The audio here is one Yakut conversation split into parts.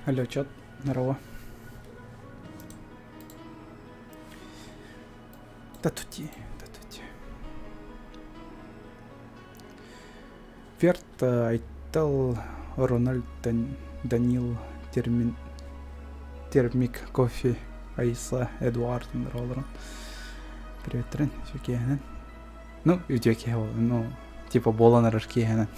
Алло, чат, здорово. Да тути, да тути. Верт Айтал Рональд Данил Термин Термик Кофе Айса Эдуард олорон Привет, үтүө Ну, үтүө киһи ну, типа буолан эрэр киэһэнэн.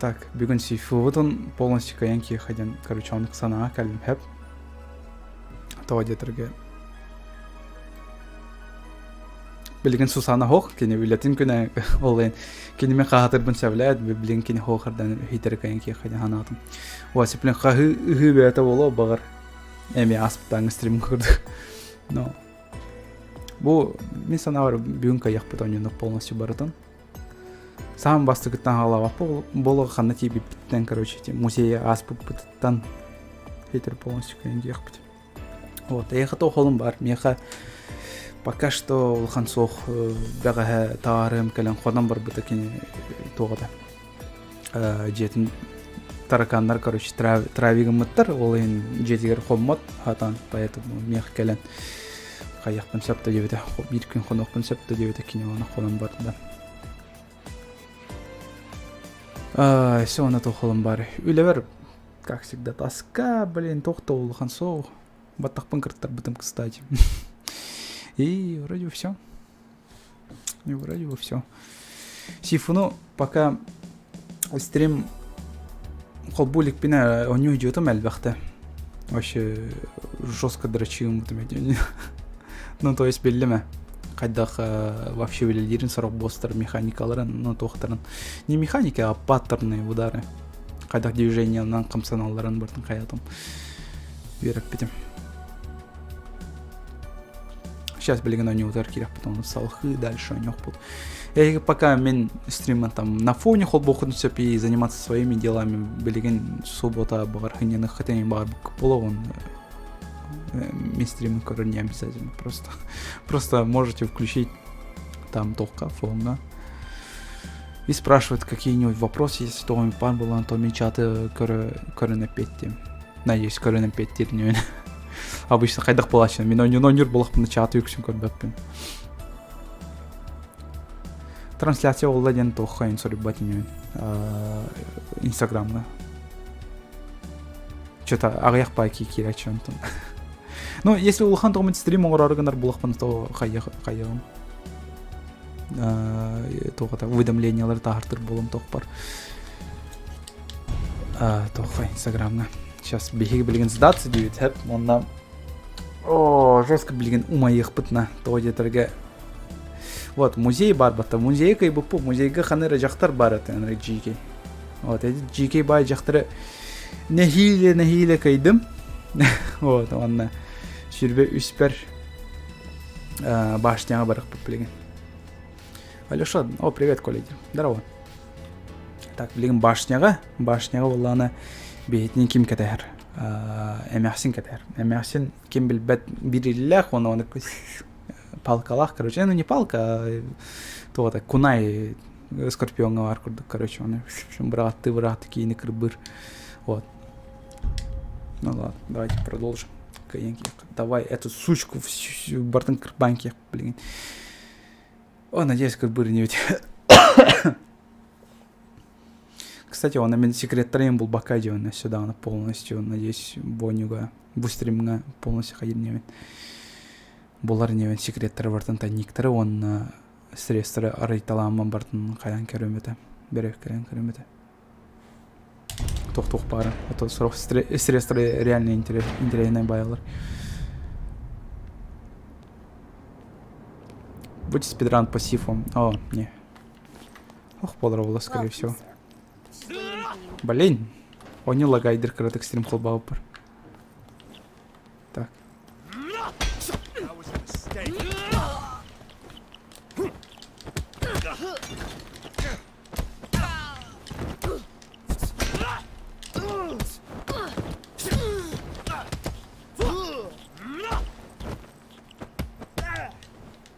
Так, бүгүн сейфубутун полностью кыайан киэхэ диэн, короче, оннук санааҕа кэллим хэп. Тоҕо диэтэргэ билигин Сусана хоох кини үлэтин күнэ ол иһин кини мен хаһатырбын сөбүлээт билигин кини хоохардан үһүтэр кыайан киэхэ диэн санаатым. Уа сиплин хаһыы ыһыы бэйэтэ буолуо баҕар эмиэ ааспытааҥы стрим курдук. Но бу мин санаабар бүгүн кыайыахпыт оонньууну полностью барытын. Саам бастакыттан хаалаабаппа боло ханна тиийбиппиттэн короче музейы ааспыппытыттан хитер полностью кыайан диэхпит. Вот, эйиэхэ тоохолум бар. Миэхэ пока что улахан суох бэҕэһээ таарыам кэлэн хонон барбыта кини туоҕа да дьиэтин тараканнар короче травигыммыттар ол иһин дьиэтигэр хоммот хатан поэтому миэхэ кэлэн хайыахпын сөп да диэбитэ биир күн хонуохпун сөп да диэбитэ кини оны хонон барда все она холом бар үлэбэр как всегда тоска блин туох да улахан суох баттахпын кыртарбытым кстати и вроде бы все и вроде бы все сифуну пока стрим холбуу иликпинэ оонньуу идиотум элбэхтэ вообще жестко дрочил ну то есть биллимэ хайдах вообще үлэлиирин сорох босстар механикаларын ну туохтарын не механика а паттерны удары хайдах движениянан хамсаналларын бартын хаятым үөрэппитим Сейчас билигин оонньуутар киирэхпит оны салхыы дальше оонньуохпут. Эһиги пока мин стриммин там на фоне холбуоххутун сөп и заниматься своими делами билигин суббота баҕар хынньаныххытын баҕар буолуоҕун мин стримин көрөр не обязательно просто просто можете включить там тоққа фонга и спрашивать какие-нибудь вопросы если то пан была то мен чаты көрөн эппиэттиэм надеюсь көрөн эппиэттиир обычно хайдах буолааччы мен оонньууну оонньуур буолахпына чаты үксүн көрбөппүн трансляция буолла диэн туохха суруйбат инибин инстаграмҥа что-то аҕыйах баайки киирээччи онтон ну если улахан тоҕо стрим оҥороору гынар буолахпына то хайыаҕым туох уведомлениялары таһартыр буолуом тохпор туохха инстаграмҥа сейчас биһиги билигин сдаться диэбит хэп онно о жестко билигин умайыахпытына тоҕо диэтэргэ вот музей бар батта музейга кыйбыппы музейга ханы эрэ дьахтар бар этэ GK вот эти GK бай дьахтары нэһиилэ нэһиилэ кыйдым вот уонна сүрбэ үспэр башняҕа барыахпыт билигин Алеша, о, привет, Коля, здорово. Так, билигин башняҕа, башняҕа буоллаҕына биһитини ким кэтэһэр? Эмээхсин кэтэһэр. Эмээхсин ким билбэт биир иллээх, уонна оны палкалаах, короче, ну не палка, а туох это, кунай скорпиоҥҥа баар курдук, короче, оны быраҕаттыы быраҕатты киини кырбыыр. Вот. Ну ладно, давайте продолжим. Давай эту сучку бартын кырбаан блин. О, надеюсь, кырбыыр инибит. Кстати, он мен секреттарым булбакка диэн сюда она полностью, надеюсь, бонюга, бу стримҥа полностью хайыр небен. Булар небен секреттары бартын тайниктары уонна средствары арыйталаамман бартын хайан көрүм этэ. Береккерен көрүм этэ. Туох-туох баара. А то сорох средствары реально интереснэй баайалар. Будь спидран по сифу. О, не. Ох, буолара скорее всего. Блин! Они лагайдер кыратык стрим холбаабыппар. Так.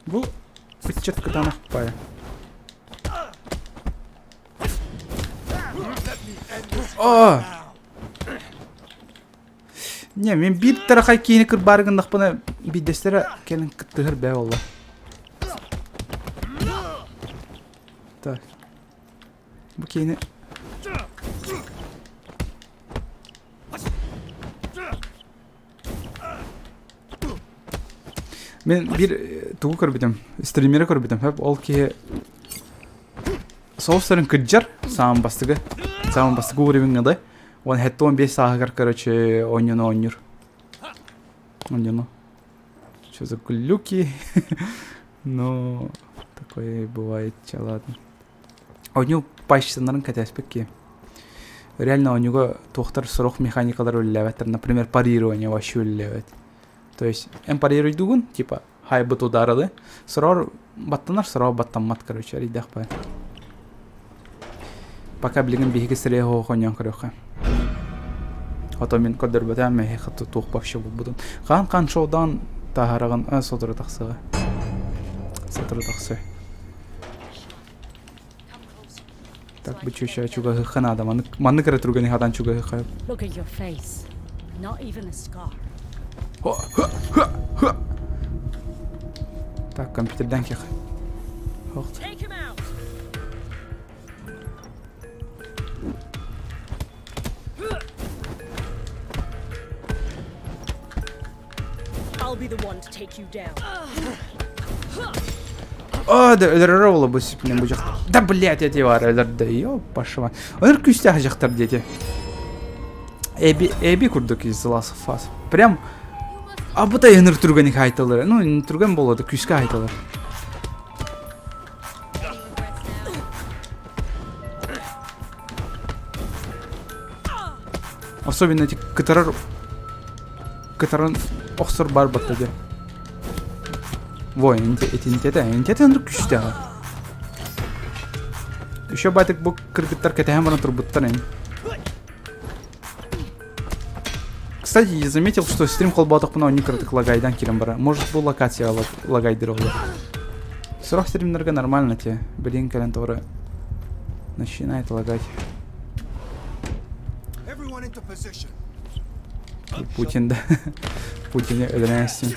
Бу ыччат кытаанах баайа. О! Не, мен биир тарахай киини кырбаары гыннахпына биирдэстэрэ кэлин кыттыһар бээ буолла. Так. Бу киини Мен биир тугу көрбүтүм, стримери көрбүтүм. Хөп ол киһи соустарын кырдьар сааман бастыгы. Сааман бастыгы уровеньҥа да. Уон 75 сааһыгар, короче, оонньону оонньуур. Оонньону. Что за глюки? Ну, такое бывает, ча ладно. Оонньуу пачкаларын кэтэспит киһи. Реально оонньууга туохтар сорох механикалар үлэлээбэттэр. Например, парирование вообще үлэлээбэт. То есть эн парируйдугун, типа, хайбыт ударылы. Сороор баттанар, сороор баттаммат, короче, эрийдэх бай. Пока билигин биһиги сирэйэ оһох оонньоон көрүөххэ. Ото мин көрдөрбөтөм эһиэхэ туох вообще булбутун. Хаан-хаан шоудаан таһараҕын а, сотору тахсыаҕа. Сотору тахсыа. Так, бу чүчэ чугаһыхха наада. Маннык маннык эрэ түргэни хатан чугаһыхха. Look at your face. Not even a scar. Так, компьютерден кех. Take him out. I'll be the one to take you down. О, да өлөрөрө буола бу сипнен бу дьахтар. Да блядь, эти бар өлөрдө. Ёппашыма. Өлөр күүстээх дьахтар диэти. Эби эби курдук из The Last of Us. Прям абытай ыныр түргэнник айтылыр. Ну, түргэн болот, күүскэ айтылыр. Особенно эти кытарар кытаран охсор бар батта дьэ. Во, итинтэтэ, интэтэ ынырык күүстээх. Еще байтык бу кыргыттар кэтэһэн баран турбуттар эн. Кстати, я заметил, что стрим холботохпуна оонньуу кыратык лагайдан киирэн барар. Может, бу локация лагайдыр ол. Сорох стримнерге нормально те. Блин, кэлэн тоҕо начинает лагать. Путин да. Путин өлөрөөссүн.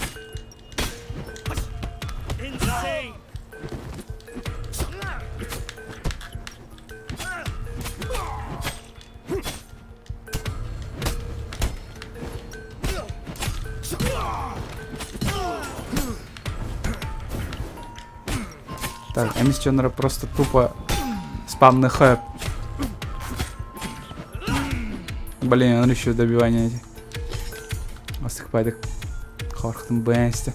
Так, эмис дьонноро просто тупо спамный хэп. Блин, он еще добивание эти. Астыкпайдык. Хорхтын бэсти.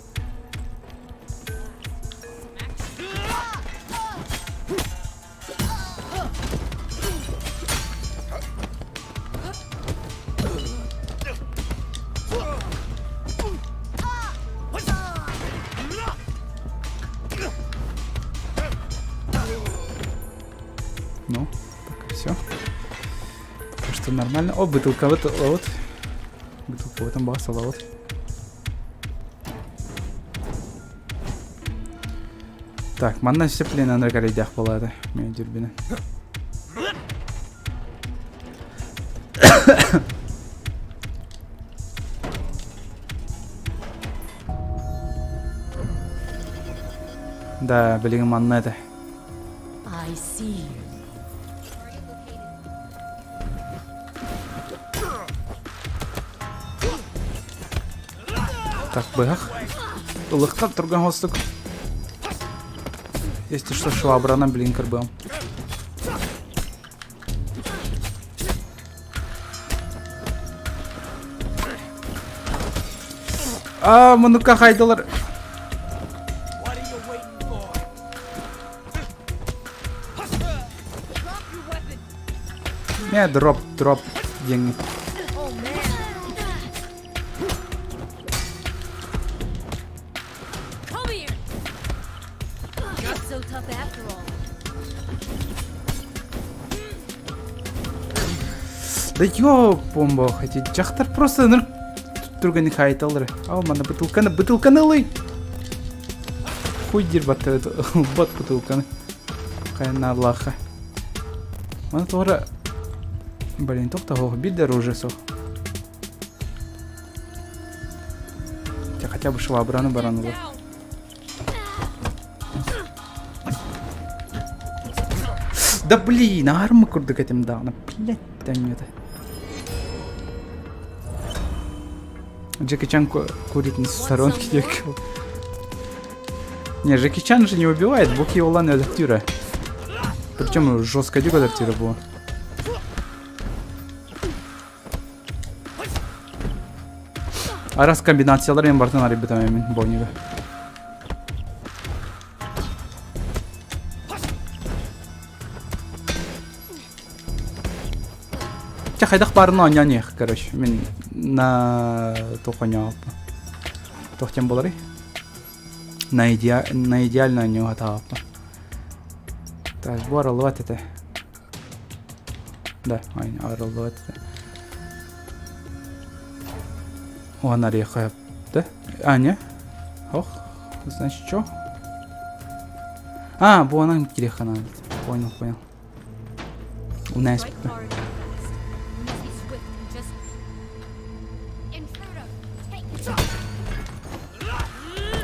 Ну, пока все. Пока что нормально. О, бутылка вот, вот. Бутылка в этом басала, вот. Так, манна сцепление карайдах буолаата мен дүрбүнэ. Да, билигин манна этэ. I see you. Так, быһах. Ылыктан турган хостук. Если что, швабранан блин кырбыам. А, муннукка хайдылар. Не, дроп, дроп диэҥҥин. Come here. Not so tough after all. Да ёпомбох, эти дьахтар просто ынырык түргэнник хайыталлар. Ал манна бытылканы, бытылканы ылый! Хуй диир баттабыт ылбат бытылканы. Хайаннааллаахха. Маны туора... Блин, тохтоһуох биир да оружие суох. Хотя бы швабраны баран ылар. Да блин, армы курдук этим даҕаны. Блядь, это. Джеки Чан курит на сторонке диэки. Не, Джеки Чан же не убивает, Буки Улан өлөктүүрэ. Причем жестко дик өлөктүүрэ буо. Арас комбинациялар мен бартын арыйбытам эмин Боннига. Чэ хайдах баарына оонньоон иһиэх, короче. Мин на туох оонньообуппун. Туох диэн буоларый? На, иде... на идеально оонньуу сатаабаппын. Так, бу арыллыбат этэ. Да, арыллыбат этэ. Уонна арыйыахха да? А, не? Ох, значит, что? А, бу онон кириэххэ наада. Понял, понял. Унаас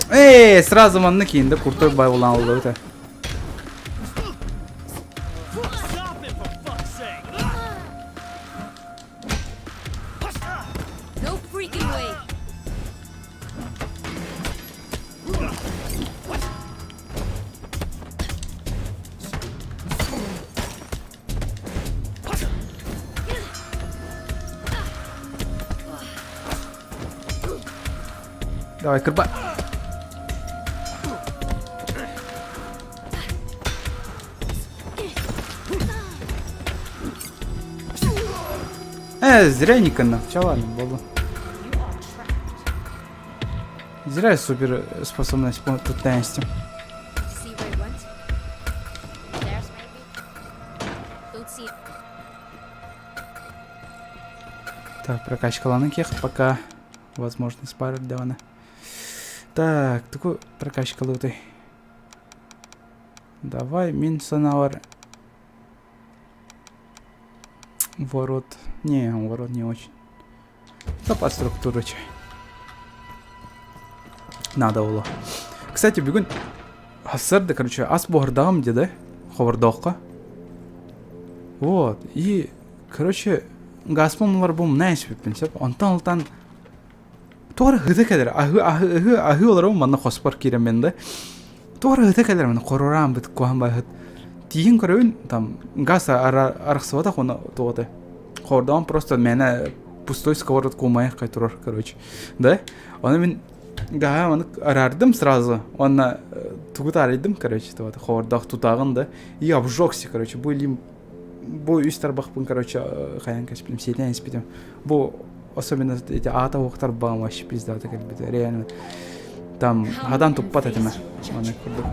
Эй, сразу манна киинде куртой бай булан олду это. No freaking way. Давай, кырба. Э, зря не канал. Че ладно, было. Зря я супер способность по тотальности. Так, прокачка ланыкех пока возможность пары давана. Так, такой прокачка луты. Давай, мин санавар. Ворот. Не, ворот не очень. Да по структуре. Надо было. Кстати, бүгүн сарсыарда, короче, ас буһардаҕым дии хобордооххо. Вот, и, короче, газпом олорбум наһаа испиппин сөп. Онтон ылтан туох эрэ ыһыта кэлэр, аһыы аһыы аһыы олоробун манна хоспор киирэммин да. Туох эрэ ыһыта кэлэр манна хорураан быт куһаҕан баһыт. Тиийэн көрөбүн, там газ арахсыбатах уонна туох этэй Хордоон просто мээнэ пустой сковородка умайах турар, короче. Да? Оны мин гаһа маны араардым сразу. Уонна тугу таарыйдым, короче, вот хордоох тутааҕын да. И обжегся, короче, бу илим бу үс тарбахпын, короче, хайан кэспитим, сиэтэн испитим. Бу особенно эти аата уохтар баҕам вообще пиздата кэлбитэ. Реально. Там хадан туппат этим. Аны курдук.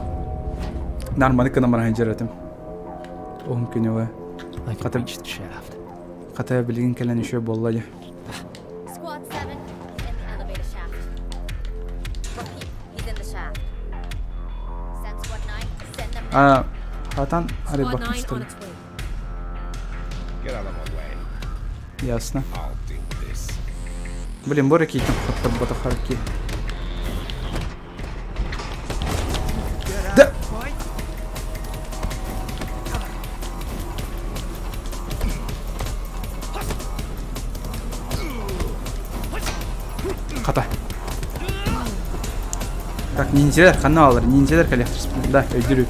Нормально гына баран сылдьар этим. Уһун күнү Хата Хата билигин кэлэн үчүгэй буолла дии. Squad 7 in the elevator shaft. Repeat, he's in the shaft. Send squad 9, send them now. А, хатан Squad арыйбаккын 9 что on ли? its way. Get out of my way. Ясно. I'll deal with this. Блин, бу ракетин хотторботох арки. Да! Хата. Так, ниндзялар ханна алар, ниндзялар кэлиэхтэр Да, өйдүүр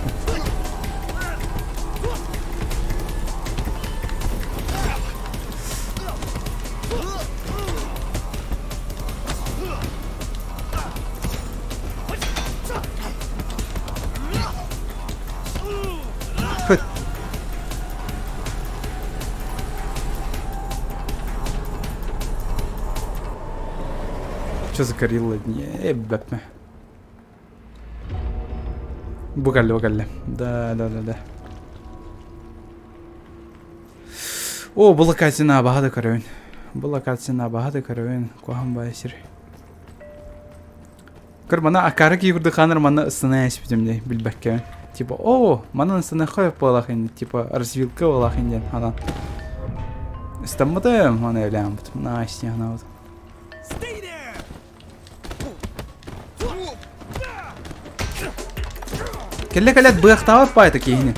Хөт. Что за горилла? Не, бэпмэ. Бу кэллэ, бу кэллэ. Да, да, да, да. О, бу локацияны абаһа да көрөбүн. Бу локацияны абаһа да көрөбүн. Куһаҕан баайы сир. Көр, мана акаары киһи курдук хаанар манна ыстана испитим дии билбэккэбин. Типа, о, манан ыстана хойоп буолаах ини, типа, развилка буолаах ини диэн ханан. Ыстаммытым, аны өлөөнбүтүм. Nice диэн Кэллэ кэлэт быахтаабат баайта киһини.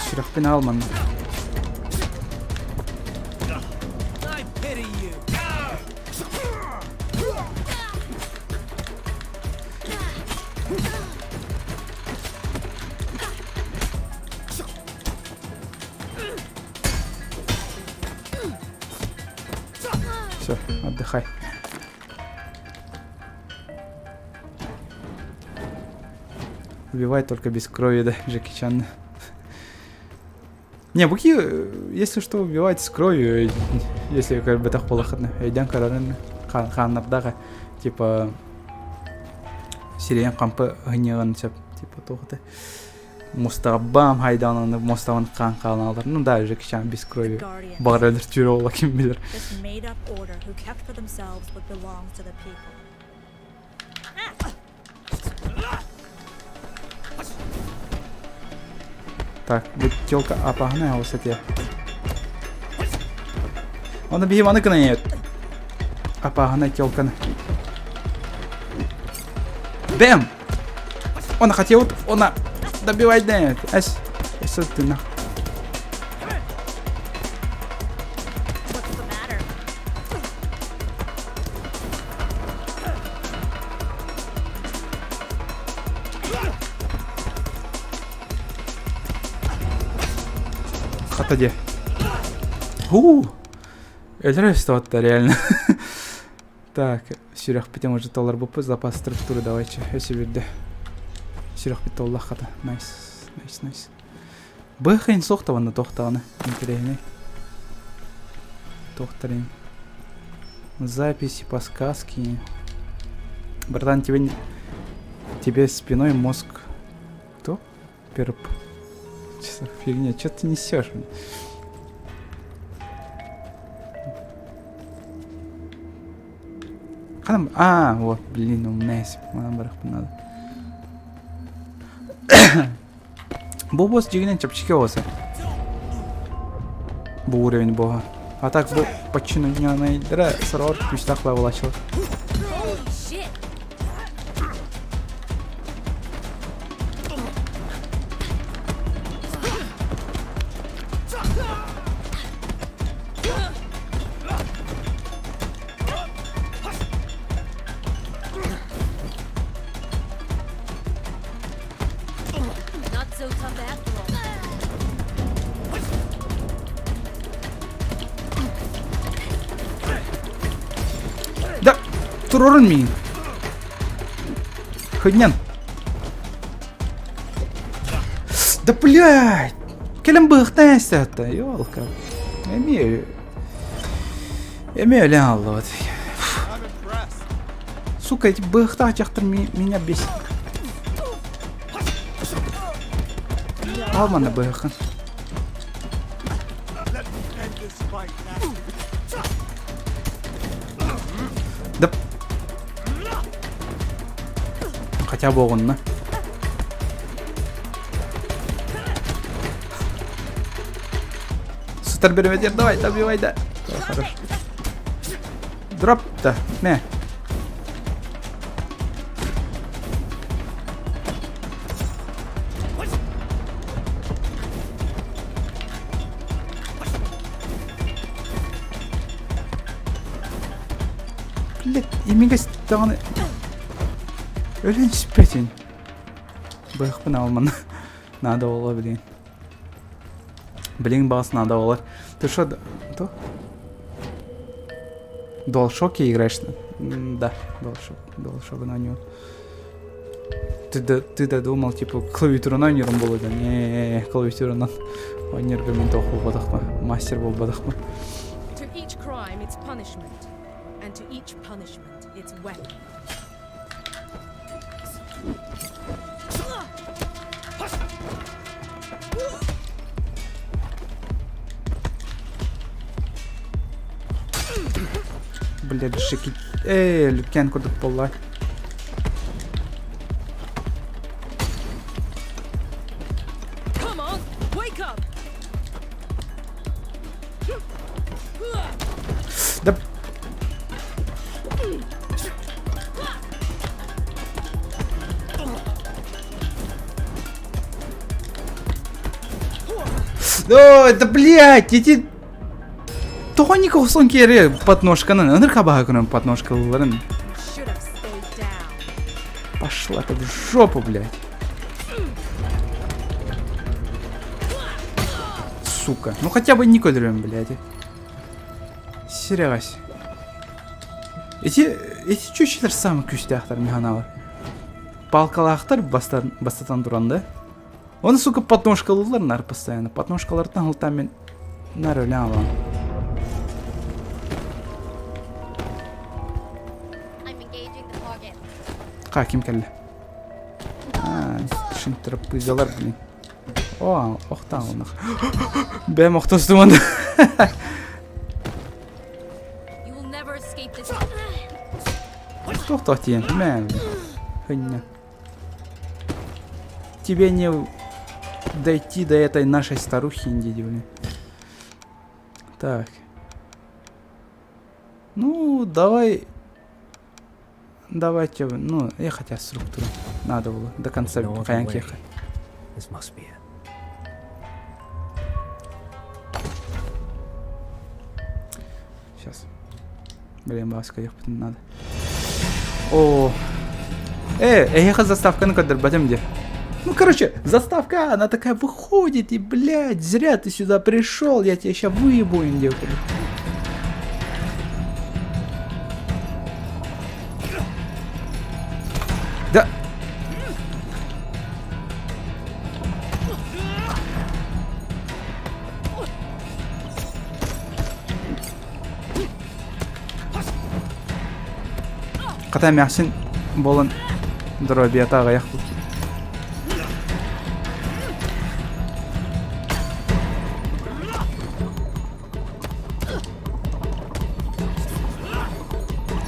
Сүрэхпин аал манна. Все, отдыхай. Убивай только без крови, да, Джеки Чан. Не, буки, если что, убивать с кровью, если как бы так полохотно. Өйден карарын хааннардаға, типа, сириен кампы гыньыгын сөп, типа, тоғыты. Мустаға бам хайдаан муставын хаан хаан алар. Ну да, Джеки Чан без крови. Баҕар өлөр түүр ола ким билэр. This made-up order who kept for themselves what belongs to the people. Так, бу телка апаһына ол сэтиэ. Оны биһи маны кынайет. Апаһына телканы. Бэм! Она хотел, она добивать да. Эс, эс ты на. What's the matter? Хата де. Ху! Өлөрө стоотта реально. Так, сүрэхпитин уже толорбуппут запас структуры давайте өсө бирде. Сүрэхпит толла хата. Найс, найс, найс. Быхын сохтаваны тохтааны. Интересный. Тохтарин. Записи, подсказки. Братан, тебе, тебе спиной мозг... Кто? Перп. Что за фигня? Что ты несешь? Ханам... А, вот, блин, умная, манан барахпын надо. Бу босс дьиҥинэн чэпчэки оҕуса. Бу уровень бога. А так бу подчиненныйдара сороҕор күүстээх лавалачылар. Holy shit! Not so tough after all. Да, турорун миин. Хынньан. Да блядь! Кэлэн быһахтан эстээтэ, ёлка. Эмиэ эмиэ өлөн аллыбыт. Сука, эти быһахтаах дьахтар меня бесит. Ал манна быһаххын. Да. Хотя бы оҕунна. Сытар бербетер, давай, добивай, да. Хорошо. Дроп, да, не. Блядь, имигэс даҕаны өлөн испэтин. Быһахпын алман надо буолла билигин. Билигин баҕас надо буолар. Ты что, то? DualShock играешь? Да, DualShock, DualShock на него. Ты, ты додумал, типа, клавиатуранан оонньуурум буолуо да? Не, клавиатуранан оонньуурга мин туох буолбатахпын, мастер буолбатахпын. To each crime its punishment, and to each punishment its weapon. Блядь, Джеки... Эй, Люкен курдук буолла. Ой, да блядь, эти... Тоҕо не охсон киэри подножканан, ыныр хабаһа көрөн подножкаларын. Should have stayed down. Пошла ты в жопу, блядь. Сука. Ну хотя бы не көрөрүм, блядь. Сирэҕэс. Эти, эти чүчүлэр самый күүстээхтэр механалар. Палкалаахтар бастан, бастатан туран да. Оны, сука, подножкалыылар нар постоянно. Подножкалартан хылтаан мен нар өлөн алам. I'm engaging the target. Ха, ким кэллэ? А, шинтраппыгалар, блин. О, охтаалынах. Бэм охтостуман. You will never escape this. Туох тиэн, мэ. Хыння. Тебе не дойти до этой нашей старухи, индиди, блин. Так. Ну, давай... Давайте, ну, я хотя структуру надо было до конца There's no other хайан way. киэхэ. This must be it. Сейчас. Блин, баска, ехать надо. О, Э, эһиэхэ заставканы көрдөрбөтүм дии. Ну, короче, заставка, она такая выходит, и, блядь, зря ты сюда пришел, я тебя сейчас выебу, индейка. Да. Хата эмээхсин буолан доруобуйата аҕыйах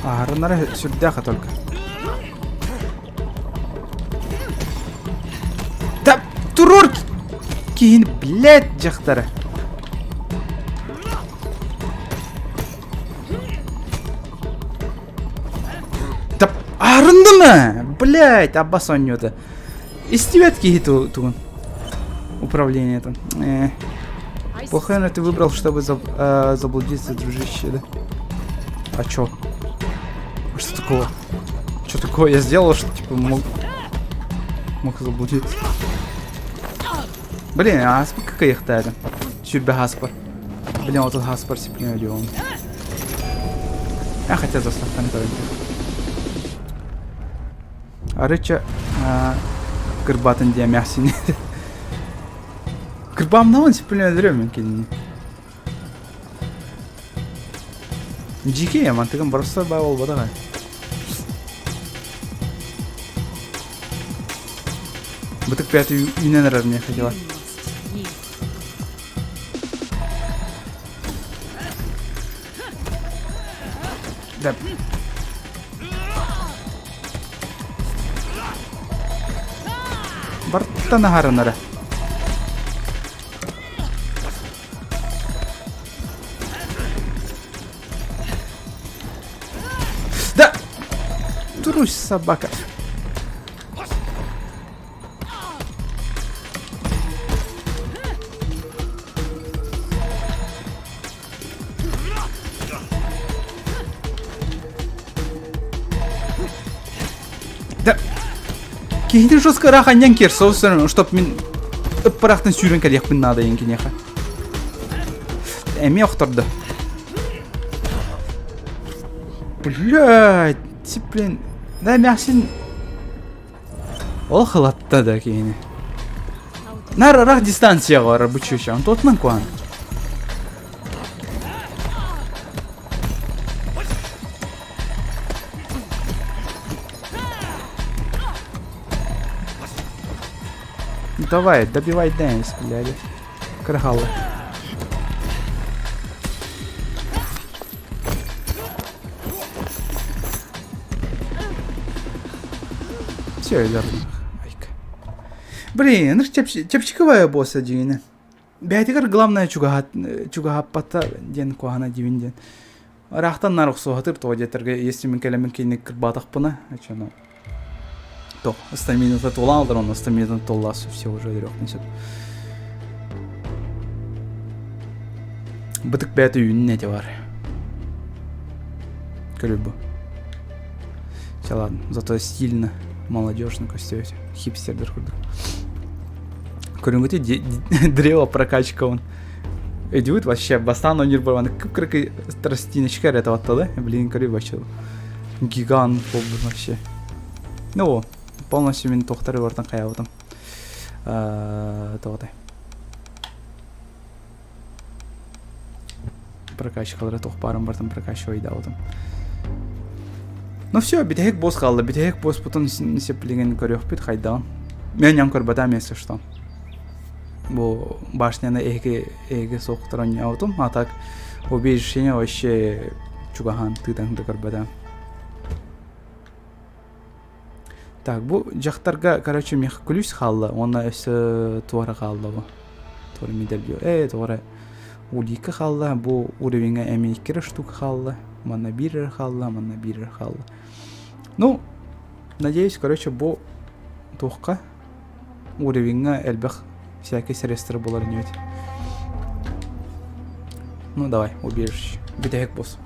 Аһарыннара сүрдээх только. Да туруор киһини блядь дьахтара. Да арындыма! Блять, Аббас оонньуута. Истибэт киһи тугун. Управление там. Э. Плохое ты выбрал, чтобы заб э, заблудиться, дружище, да? А чё? Что такого? Что такое я сделал, что типа мог, мог заблудиться? Блин, а сколько их это? Сүрбэ хаспар. Блин, вот тут хаспар сиплин одион. А хотя заставканы көрөйдө. Арыча кырбатын диэ эмээхсин. Кырбаамнабын сиплин өлөрөм мен кинини. Дьикий мантыгым просто баа буолбатах ээ. Бытык пятый үүнэн эрэр миэхэ дьыла. Да. Бартан аһарынара. Да! Трусь, собака. Да. Киһини жестко ыраах анньан киэр соус чтоб мин ыппырахтан сүүрэн кэлиэхпин наада диэн киниэхэ. Эмиэ охтордо. Блядь, блин. Да эмээхсин Ол халатта да киһини. Нар ыраах дистанцияҕа барар бу чыычаан туотунан куһаҕан. Давай, добивай Денис, блядь. Крахалы. Все, верно. Айка. Блин, ну чэпчэки босса дьиҥинэ. Бэйэтигэр главное чугаһаппата диэн куһаҕана диибин диэн. Ыраахтан наар охсуһатыр тоҕо диэтэргэ если мин кэлэммин кинини кырбаатахпына, оччону то стамината туолан алдар, онно стаминатын толлаас все уже өлөрүөхпүн сөп. Бытык бэйэтэ үүннэ эти бар. Көрү бу. Все, ладно, зато стильно, молодежно көстүбүт. Хипстердер курдук. Көрүҥҥүтү древо прокачка он. Идиот вообще, бастаан ойнуур барбаны кып-кыракый тростиночка эрэ табатталы. Блин, көрү вообще. Гигант болду вообще. Ну, полностью мин тохтары бартан хаябытым. Тоҕотой. Прокачкалары туох баарын барытын прокачивайдаабытым. Ну все, бүтэһик босс хаалла. Бүтэһик босспутун сеплигин көрүөхпүт хайдаҕын. Мен ням көрбөтөм если что. Бу башняны эһиги эһиги суохтар оонньообутум. А так убежище вообще чугаһаан тыытан да көрбөтөм. Так, бу дьахтарга, короче, миэхэ күлүүс хаалла уонна өссө туора хаалла бу. Туора медальон. Э, туора улика хаалла. Бу уровеньҥа эмиэ икки эрэ штука хаалла. Манна биир эрэ хаалла, манна биир эрэ хаалла. Ну, надеюсь, короче, бу туохха уровеньҥа элбэх всякие средства булар инибит. Ну, давай, убежище. Бүтэһик босс.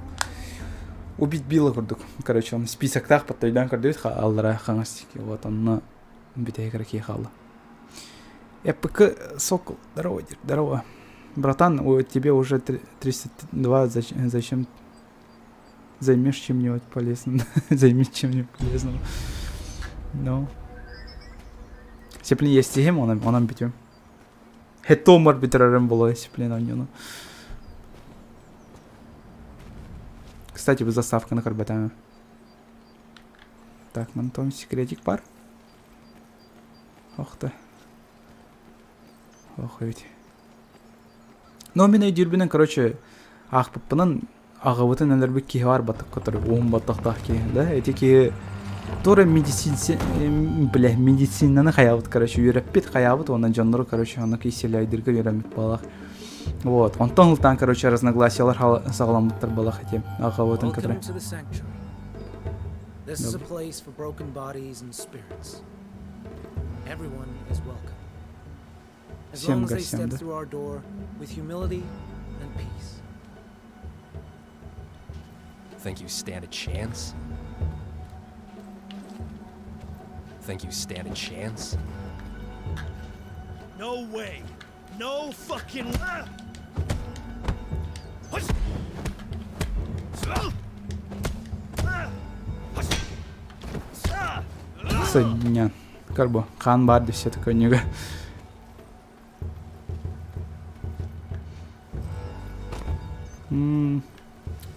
Убить Билла курдук. Короче, он списоктаах подтойдаан көрдүбүт аллара хаҥас вот онно бүтэһик ракия хаалла. ЭПК Сокол, здорово, здорово. Братан, у тебе уже 32, зачем, зачем займешь чем-нибудь полезным? Займись чем-нибудь полезным. Ну. Сеплин естиһим, онон, онон бүтүм. Хеттомар бүтэрэрим боло сеплин онньону. Кстати, вы заставканы көрбөтөҥ. Так, мантон секретик бар. Ох ты. Ох ведь. Но мин өйдүүрбүнэн, короче, аахпыппынан аҕабытын өлөрбүт киһи бар баттах который уһун баттахтаах киһи да ити киһи туора медицин бля медицинаны хайаабыт короче үөрэппит хайаабыт уонна дьоннору короче онно киселяйдырга үөрэммит буолах вот онтон ылтаан короче разногласиялар саҕаламмыттар буолах ити аҕабытын кытары This is a place for broken bodies and spirits. Everyone is welcome. As long as they step through our door with humility and peace. Think you stand a chance? Think you stand a chance? No way. No fucking. Сынньан. Карбо. Хаан баар все такое ньыга.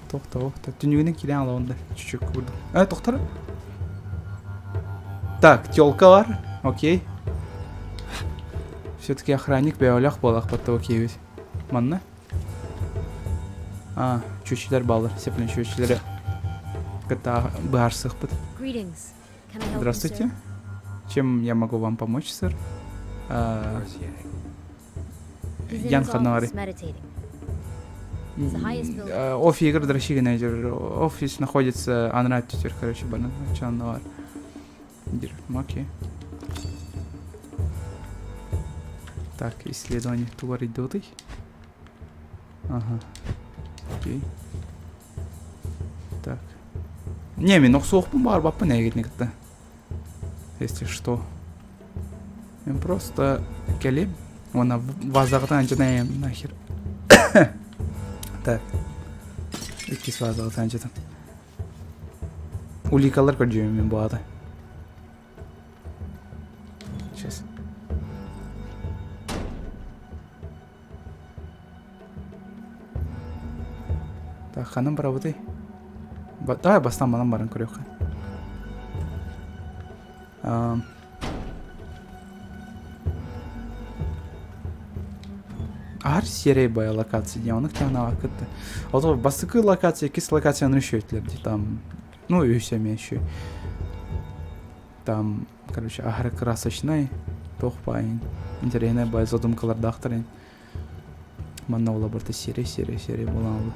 Тохта, охта. Түнүгүнэн киирэн алабын да. Чуть-чуть курдук. Э, тохтор. Так, телка бар. Окей. Все-таки охранник бэйэлэх буолах батта окей Манна. А, чүчүлэр баалар. Сеплин чүчүлэри кытта быһаарсыахпыт. Здравствуйте. Чем я могу вам помочь, сэр? А, Ян Ханари. Офис игр Дращигина Офис находится Анрат теперь, короче, банан Чаннавар. Окей. Так, исследование тугар идотый. Ага. Окей. Так. Не, мин охсуохпун баҕарбаппын эйигитини кытта. Если что. Мен просто кэлим. Уонна вазаҕытын анчытан нахер. Так. Иккис вазаҕытын анчытан. Уликалар көрдүөм мин бу аата. Сейчас. Так, ханан барабытый? Давай бастан манан баран көрүөххэ. Ар серия бая локация диэн ону кытааннаҕа кытта. Ото бастакы локация, иккис локацияны үчүгэйтилэр дии там, ну үһүс эмиэ үчүгэй. Там, короче, аһары красочнай, туох баайын, интэриэһинэй баай задумкалардаахтар ин. Манна ола барыта серия, серия, серия буолан ылла.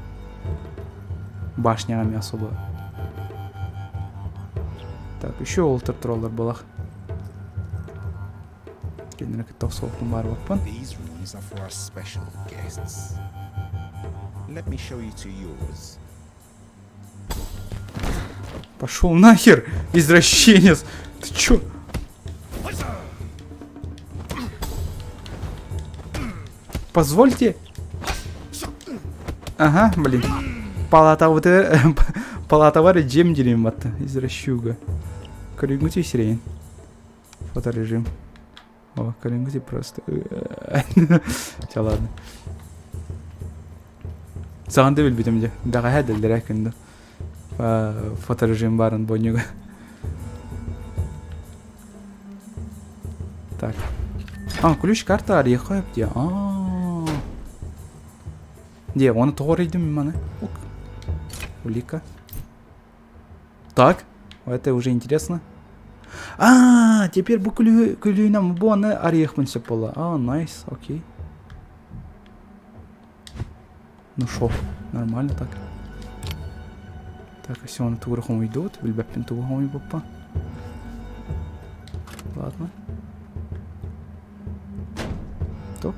Башняҕа эмиэ особо. Так, еще ол тураллар буолах. Кинилэри кытта охсуохпун баарбаппын. These rooms are for our special guests. Let me show you to yours. Пошел нахер, извращенец! Ты чё? Позвольте. Ага, блин. Палатабыты палатабар дьиэм дириим батта извращуга. Көрүҥҥүтүй сирэйин. Фоторежим. О, көрүҥҥүтүй просто. Чэ ладно. Саҕанда билбитим дьэ. Бэҕэһээ дэллэрэ күндү. Фоторежим баарын бонньуга. Так. А, ключ карта арыйыахха сөп дии. Аа. Дии, оны тоҕо арыйдым мин маны? Ук. Улика. Так, это уже интересно. А, теперь бу күлүү күлүүнэн бу аны арыйыахпын сөп буолла. А, найс, окей. Ну шо, нормально так. Так, если он тугу хомуйдут, билбэппин тугу хомуйбуппа. Ладно. То.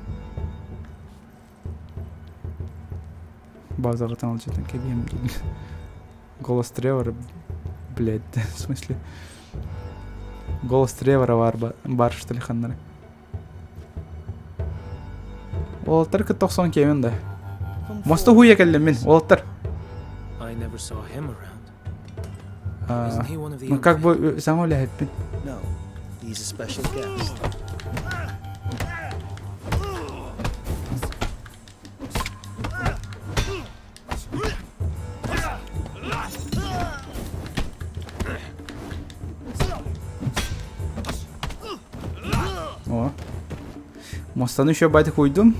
Базаҕытын алдьатан кэбиһэм диэн. Голос Тревора, блядь, в смысле? Голос Тревора бар, бар что ли ханнары. Уолаттар кытта охсон киэмин да. Моста хуя кэллим мин, уолаттар. I never saw him around. А, Isn't he one of the ну как бы саҥа үлэһиппин. No, he's a special guest. О. Мостаны еще байтик уйдум.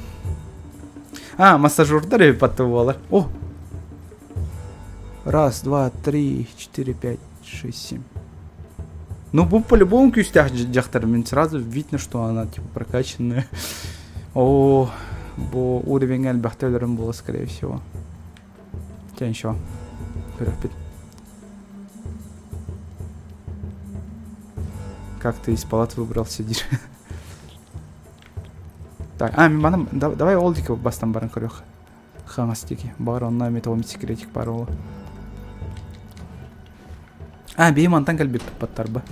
А, массажердар эбит буолар. О! Раз, два, три, четыре, пять, шесть, семь. Ну, бу по-любому күүстээх дьахтар. Мин сразу видно, что она типа прокачанная. О, бу уровень элбэхтэ өлөрүм буолла, скорее всего. Хотя ничего. Көрөхпүт. Как ты из палат выбрался, сидишь? Так, а, мана, давай олдика бастан баран көрөх. Хаҥас диэки. Баҕар онно эмиэ тоҕо секретик баар буолуо. А, биһи мантан кэлбиппит баттарба.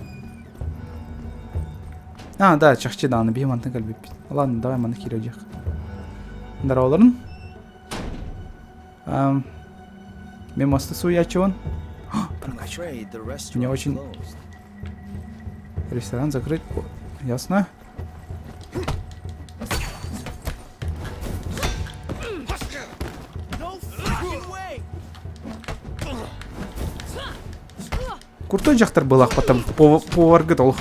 А, да, чахчы даҕаны биһи мантан кэлбиппит. Ладно, давай маны киирэ Здороваларын. Мен мосты суйаччыбын. Прокачка. Мне очень... Ресторан закрыт. Ясно. Куртой дьахтар былаахпаттан поваргыт ол.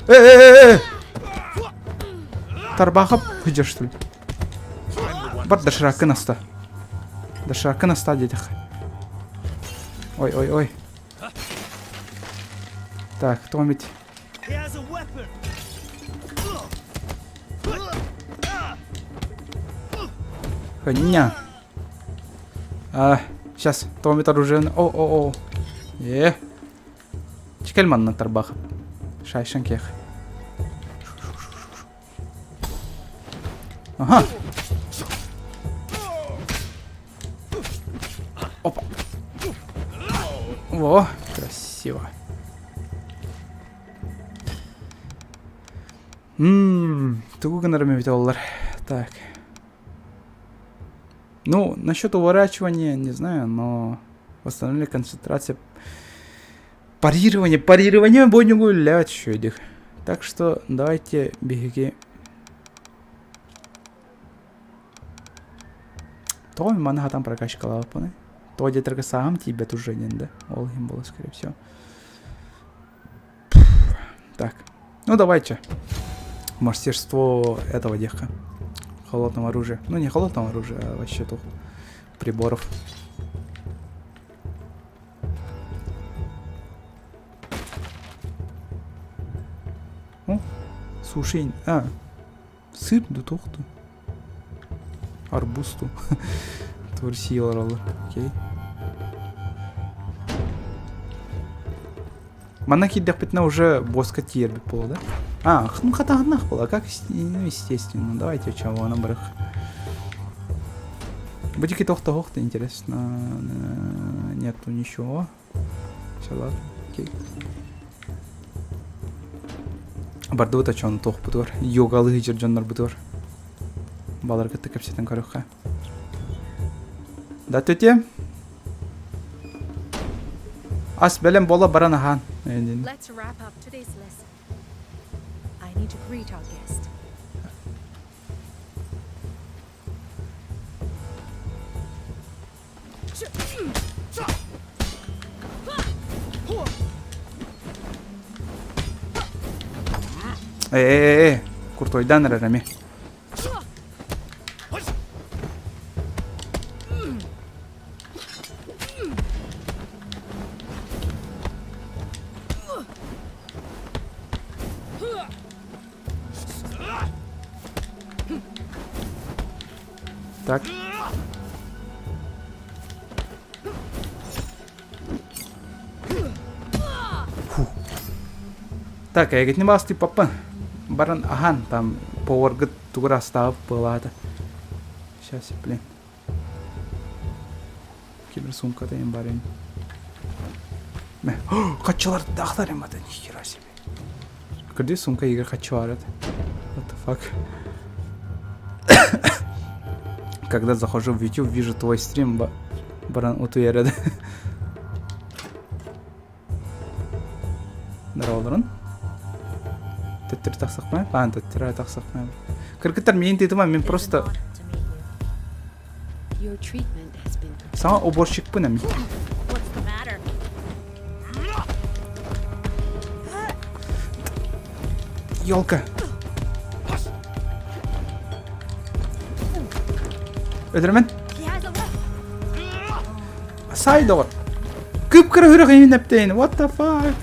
Э-э-э! Тарбахап сылдьар что ли? Бар дошираккын аста. Дошираккын аста диэтэх. Ой, ой, ой. Так, кто ведь? Хня. А, сейчас, Томит оружие. О, о, о. Е. Чекель манна тарбах. Шайшан кех. Ага. Опа. Во, красиво. Ммм, тугу гынарым эбит оллар. Так. Ну, насчет уворачивания, не знаю, но восстановили концентрация. Парирование, парирование бойнюгу лять шөйдик. Так что давайте биһиги Тоҕо маны хатан прокачкалаабыппыный? Тоҕо диэтэргэ сааһым тиийбэт уже диэн да. Ол иһин буолла, скорее всего. Так. Ну давайте. Мастерство этого деха. Холодного оружия. Ну не холодного оружия, а вообще тут приборов. О, суши. А, сыр да туохту. Арбуз ту. Турсиялар олор. Окей. Манна киирдэхпитинэ уже боска тиийэрбит буолуо да? А, ну хатаһыннах была, как, ну, естественно. Давайте чего нам барых. Будики тохта интересно. Нету ничего. Все, ладно, окей. Бардыбыт очону туохпутугар, йогалыы сылдьар дьоннорбутугар. Балары кытта кэпсэтэн көрүөххэ. Да, тетя? Ас бэлэм буола баран аһаан. Let's wrap up today's lesson. I need to greet our guest. Э-э-э, куртойдан эрэр эми. Так. Фу. Так, эйгитини баас тыыппаппын. Баран аһаан, там поваргыт тугу эрэ астаабыт быалаата. Сейчас, блин. Кибер сумката им барин. Мэ. Хаччылардаахтар им ата нихера себе. Кырдьык сумка игр хаччылар это. What the fuck? Когда захожу в YouTube, вижу твой стрим, баран утуйар Здорово, Төттөрү тахсахпай? Аан, төттөрү тахсахпай. Кыргыттар миин тыытыма, мин просто саҥа уборщикпын эми. Елка. Өлөрмөн. Сай доҕор. Кып-кыра үрэх иһин эптейин. What the fuck?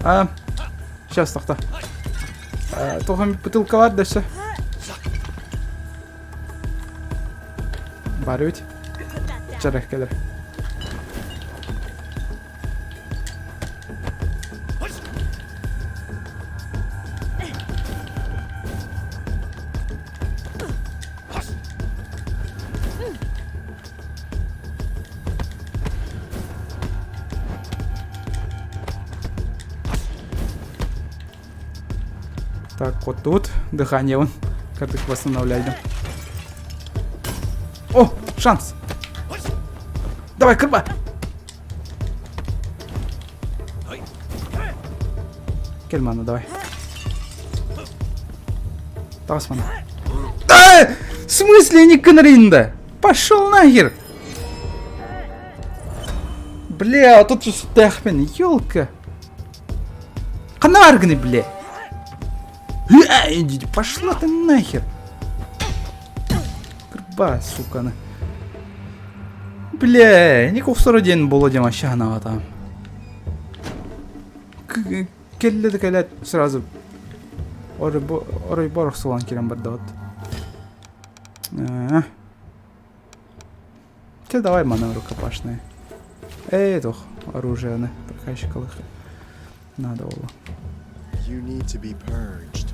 А, сейчас тохто. Тоҕо бутылка бар да все. Бар ведь. Чарах келер. Так, вот тут дыхание вон, как их восстанавливали. О, шанс! Давай, кырба! Кэл манна, давай. Таҕыс манна. Да! В смысле не Конринда? Пошел нахер! Бля, а тут же стэхмен, елка. Ханна бля. Пошла ты нахер. Кырба, сука. На. Бля, не охсоро диэн буолуо диэн вообще санаабатаҕым. Кэллэ да кэлээт сразу оройбор охсулан киирэн бардыбыт. Ты давай мана рукопашные. Эй, туох оружие прокачкалых надо было. You need to be purged.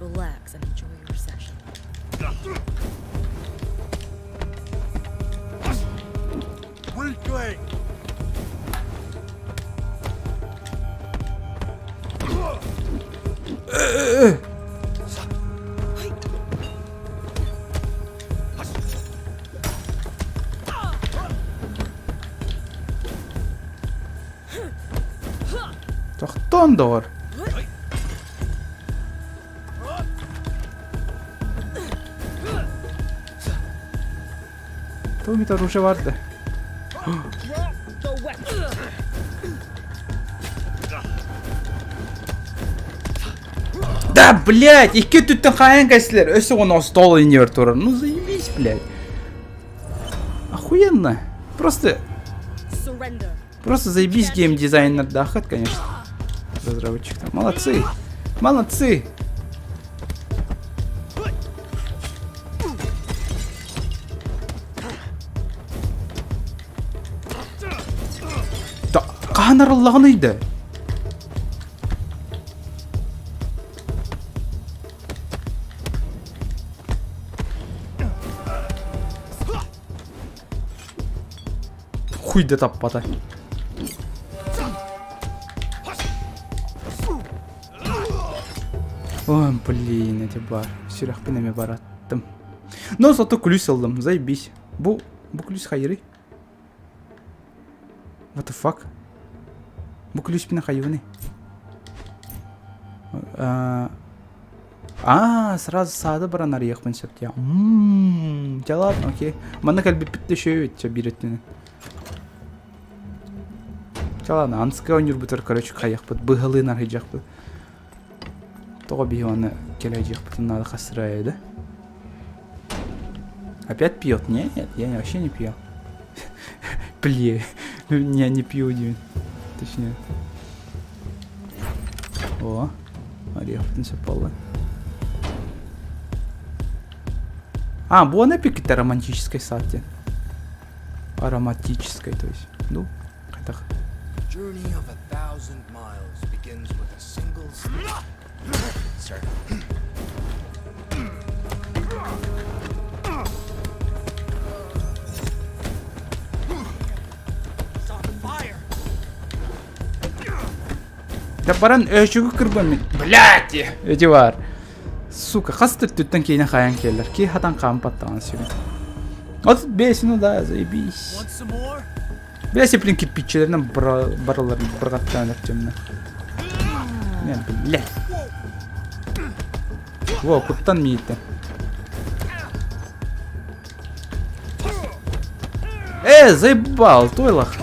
Relax and enjoy your session. Weakling! Тохтоон доҕор. Туох оружие бар да? Да, блядь, икки өттүттэн хаайан кэстилэр. Өссө уонна остуол иннигэр турар. Ну заебись, блядь. Охуенно. Просто, просто заебись геймдизайнердаахыт, конечно. Разработчиктар. Молодцы. Молодцы. Да, хаһан арыллаҕын ыйда? Хуй да таппата. Ой, блин, эти бар. Сүрэхпин эмэ бараттым. Но зато ключ ыллым, заебись. Бу, бу ключ хайырый? What the fuck? Бу ключпин хайыбыный? Аа, сразу саады баран арыйыахпын сөп дии. Ммм, дьэ ладно, окей. Манна кэлбиппит да үчүгэй эбит, чэ, биир өттүнэн. Дьэ ладно, анскай оонньуурбутугар, короче, хайыахпыт, быһалыын арыйдьахпыт. Тоҕо биһи оны кэлэйдьиэхпитин наада хасырая да? Опять пьет? Нет, я вообще не пью. Пле. Не, не пью, диэн. Точнее. О, арыйыахпытын сөп буолла. А, буона эпиккитэ романтическай сад диэн. Ароматическай, то есть. Ну, хайдах. Journey of a thousand miles begins with a single step. Sir. Да баран өчүгү кырбан мин. Блять! Эти бар. Сука, хас төттүттэн киинэ хайан келлер. Ки хатан хаампаттаҕын сүгүн. От бесину да, заебись. Бля, блин, кирпиччилэринэн барыларын бырҕаттаан өттүмнэ. Не, бля. Во, куттан мииттен. Э, заебал, тойлах.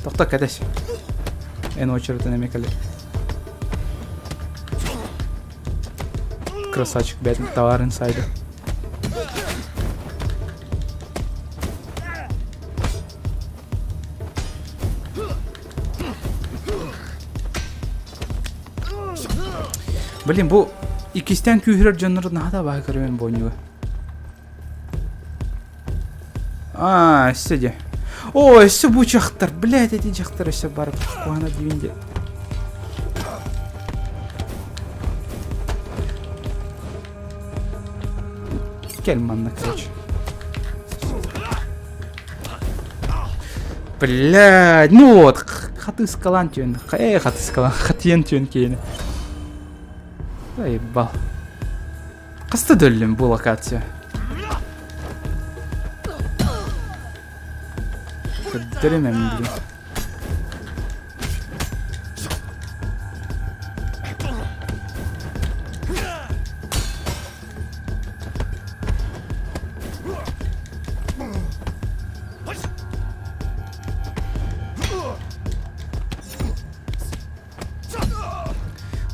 Тохто кэтэс. Эн очередын эмиэ кэлэр. Красавчик, блядь, товар инсайдер. Блин, бу иккистээн күүһүрэр дьоннору наһаа да абааһы көрөбүн бу оонньууга. А, өссө дьэ. О, өссө бу дьахтар, блядь, эти дьахтар өссө барып куһана диибин дьэ. Кэл манна, короче. Блядь, ну вот, хатыскалан түөн, э, хатыскалан, хатыйан түөн киэни. Заебал. Хаста да өллүм бу локация. Көрдөрүм эм блин.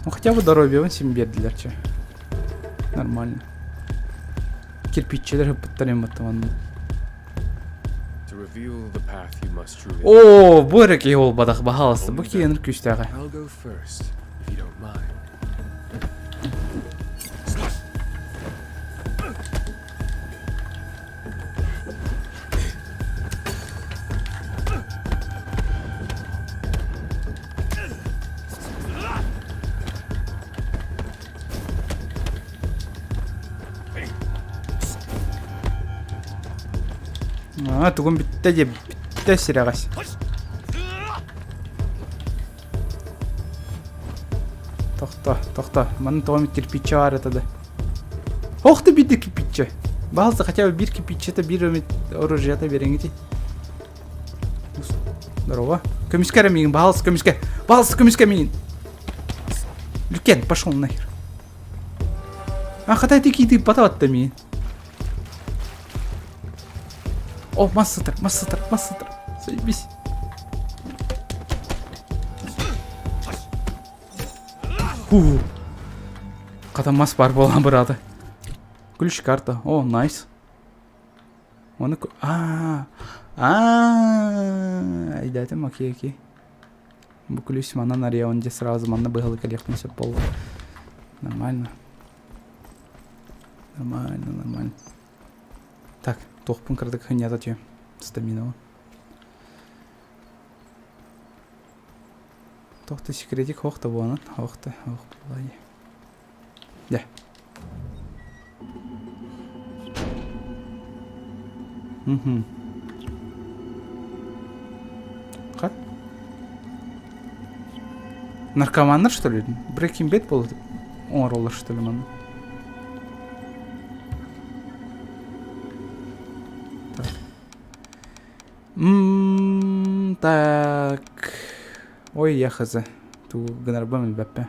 Ну хотя бы доруобуйабын син биэрдилэр чэ. Нормально. Кирпиччилэр ыппыттар баттаманна. To reveal the path you must truly Оо, бу эрэ киһи буолбатах, баһаалыста. Бу киһи ынырык күүстээҕэ. I'll go first, if you don't mind. Аа, тугун бүттэ дии, бүттэ сирэҕэс. Тохто, тохто. Манна тоҕо эмит кирпиччэ баар этэ да. Ох ты биирдэ кирпиччэ. Баһалса хотя бы биир кирпиччэтэ биир эмит оружиета биэрэҥити. Здорово. Көмүскэ эрэ миигин, баһалса көмүскэ. Баһалса көмүскэ миигин. Люкен, пошел нахер. А хата ити киити батабатта миигин. О, мас сытар, мас сытар, мас сытар. Заебись. Фу. Хата мас бар буолан быраата. Ключ карта. О, найс. Оны а а өйдөөтүм окей окей. Бу ключ манан арыйабын дьэ сразу манна быһалы кэлиэхпин сөп буолла. Нормально. Нормально, нормально. Так, туохпун кыратык хынньата түһүм. Стаминабын. Туох да секретик суох да буолан, суох да, суох буолла дии. Дьэ. Угу. Как? Наркоманнар, что ли? Breaking Bad буолла оҥороллор, что ли, манна? Так. М так. Ой, я хз. Ту гынарбам билбэппэ.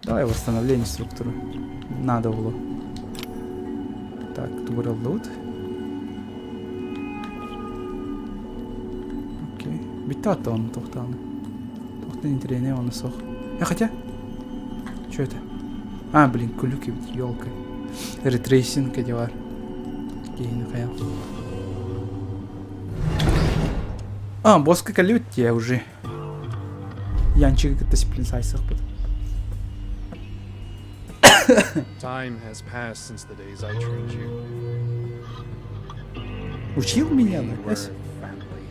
Давай восстановление структуры. Надо было. Так, тугураллыбыт. Окей. Бүттэ атта оны тохтааны. Тохтан интириэнэ оны сох. Я хотя? Что это? А, блин, күлүк эбит, елка. Ретрейсинг бар. Киһини хайа. А, боска кэллибит я уже. Янчигы кытта сиплин сайсыахпыт. Time has passed since the days I trained you. Учил меня, We да? were family.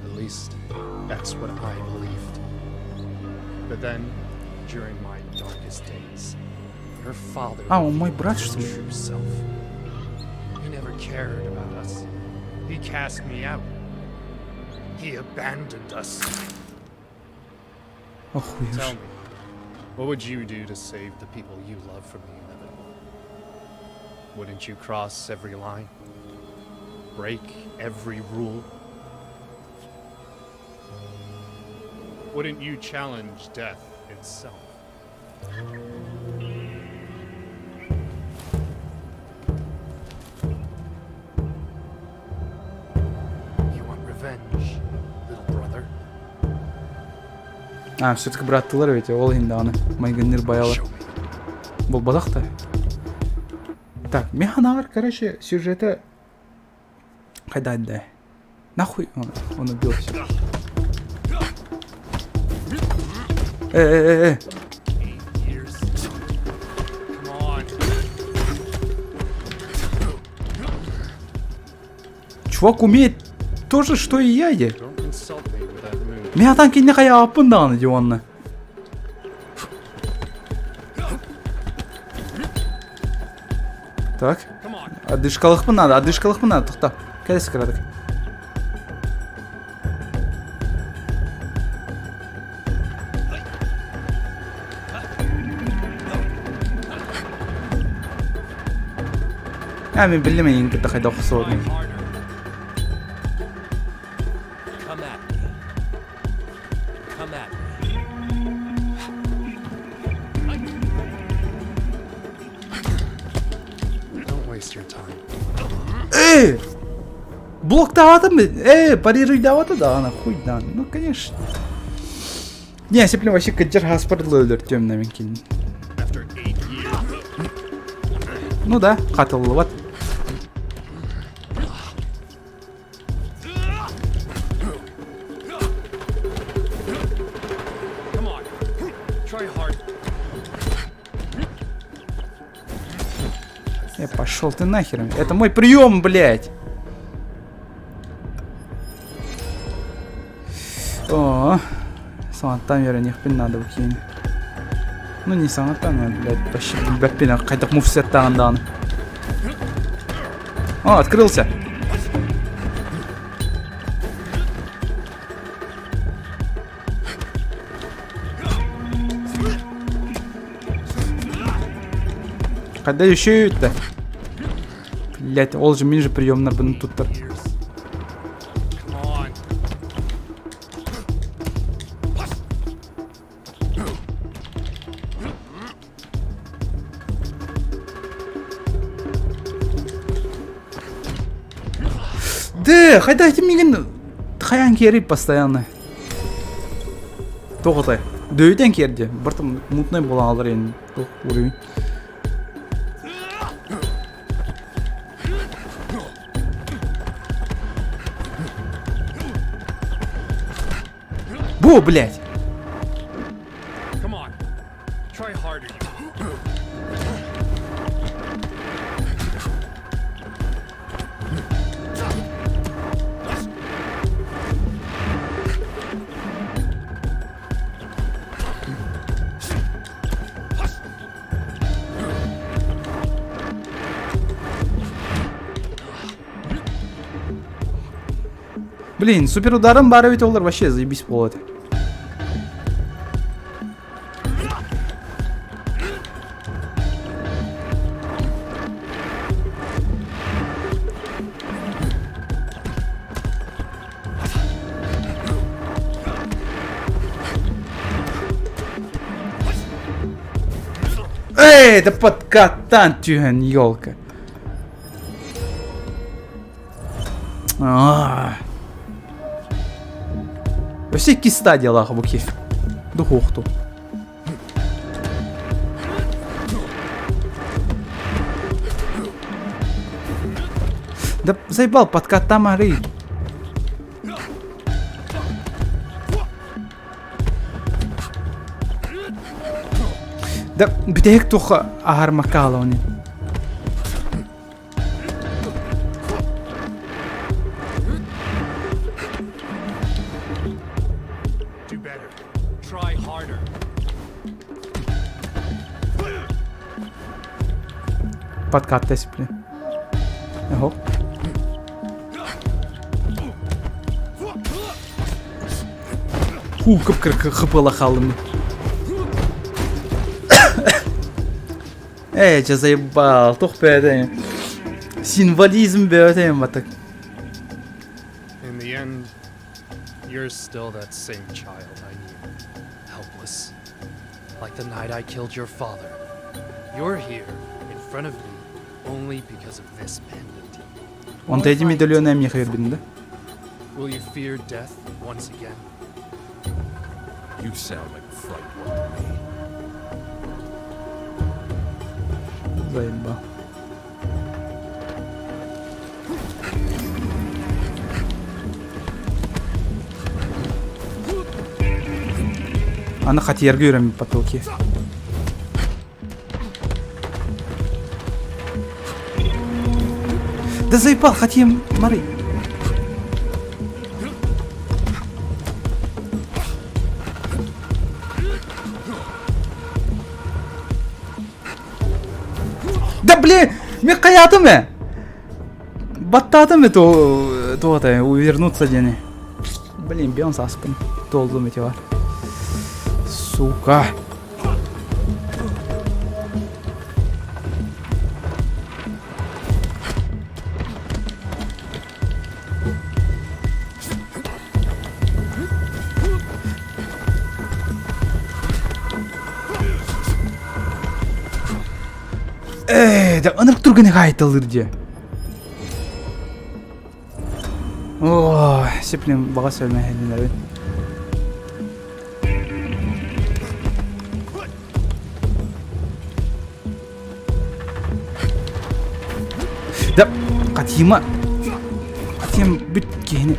At least, that's what I believed. But then, during my darkest days, your father А, он мой revealed брат, his что ли? true self. He never cared about us. He cast me out. He abandoned us. Охуешь. Tell me, what would you do to save the people you love from the inevitable? Wouldn't you cross every line? Break every rule? Wouldn't you challenge death itself? You want revenge, little brother? А, все-таки бырааттыылар эбит, ол иһин даҕаны майгынныыр байалар. Show me. Буолбатах да. Так, мин ханаҕар, короче, сюжета хайда да. Нахуй он убил все. Э, э, э, э. 8 years. Come on. Чувак умеет то же, что и я, де. Don't insult me with that move. Мин атан кинне хайааппын даҕаны диванна. Так. Come on. Одышкалыхпын надо, одышкалыхпын надо, тоқта. Кәлесі кірадік. А, мен білдім ең кітті қайда оқысы Try harder. Come at me. Come at me. Don't waste your time. Эй! Блоктаатым, эй, парируйдаабата да, ана хуй да. Ну, конечно. Не, сеплем вообще каджар хаспарлы өлөртүөм мен кин. After 8 years. Ну да, хатыллыбат. Come on. Try hard. Пошел ты нахер. Это мой прием, блядь. О, саҥаттан үөрэниэхпин надо букин. Ну не саҥаттан, а, блядь, вообще билбэппин хайдах moveset даҕаны. О, открылся. Когда еще это? Блять, ол же мин же приемнарбын туттар. Years. Come on. Да, хайда миигин хайаан киэрий постоянно. Тоҕотой. Дөйден киэрди. Бартым мутный буолан алар уровень. Бу, блядь! Come on. Try harder, you. Блин, супер ударым баар эбит олар вообще заебись буолуо этэ. Эй, да подкаттан түһэн, елка. Өссө икки стадиялаах бу киһи. Духуохту. Да заебал, подкаттамары. Да бүтэһик туха аһармакка хаалабын. Do better. Try harder. Подкат блин. Ого. Ху, кып хыпыла хаалым. Эй, че заебал, тух бэйэтэ. Символизм бэйэтэ батык. In the end, you're still that same child I knew. Helpless. Like the night I killed your father. You're here, in front of me, only because of this pendant. Онто эти медальоны эмиэхэ биэрбитин да? Will you fear death once again? You sound like a fright one to me. Заебал. Аны хатиярга үөрэммит потоки. Да заебал, хотим, Мары. Да блин, мен хайаатым ээ. Баттаатым ээ туота увернуться диэни. Блин, бион сааспын. Туоллум ити бар. Сука. Ээ, да ынырык түргэнник хаайталыыр дии. Оо, сиплин баҕа сөлмөһүннэбин. Да, Хатима. Хатим бүт киһини.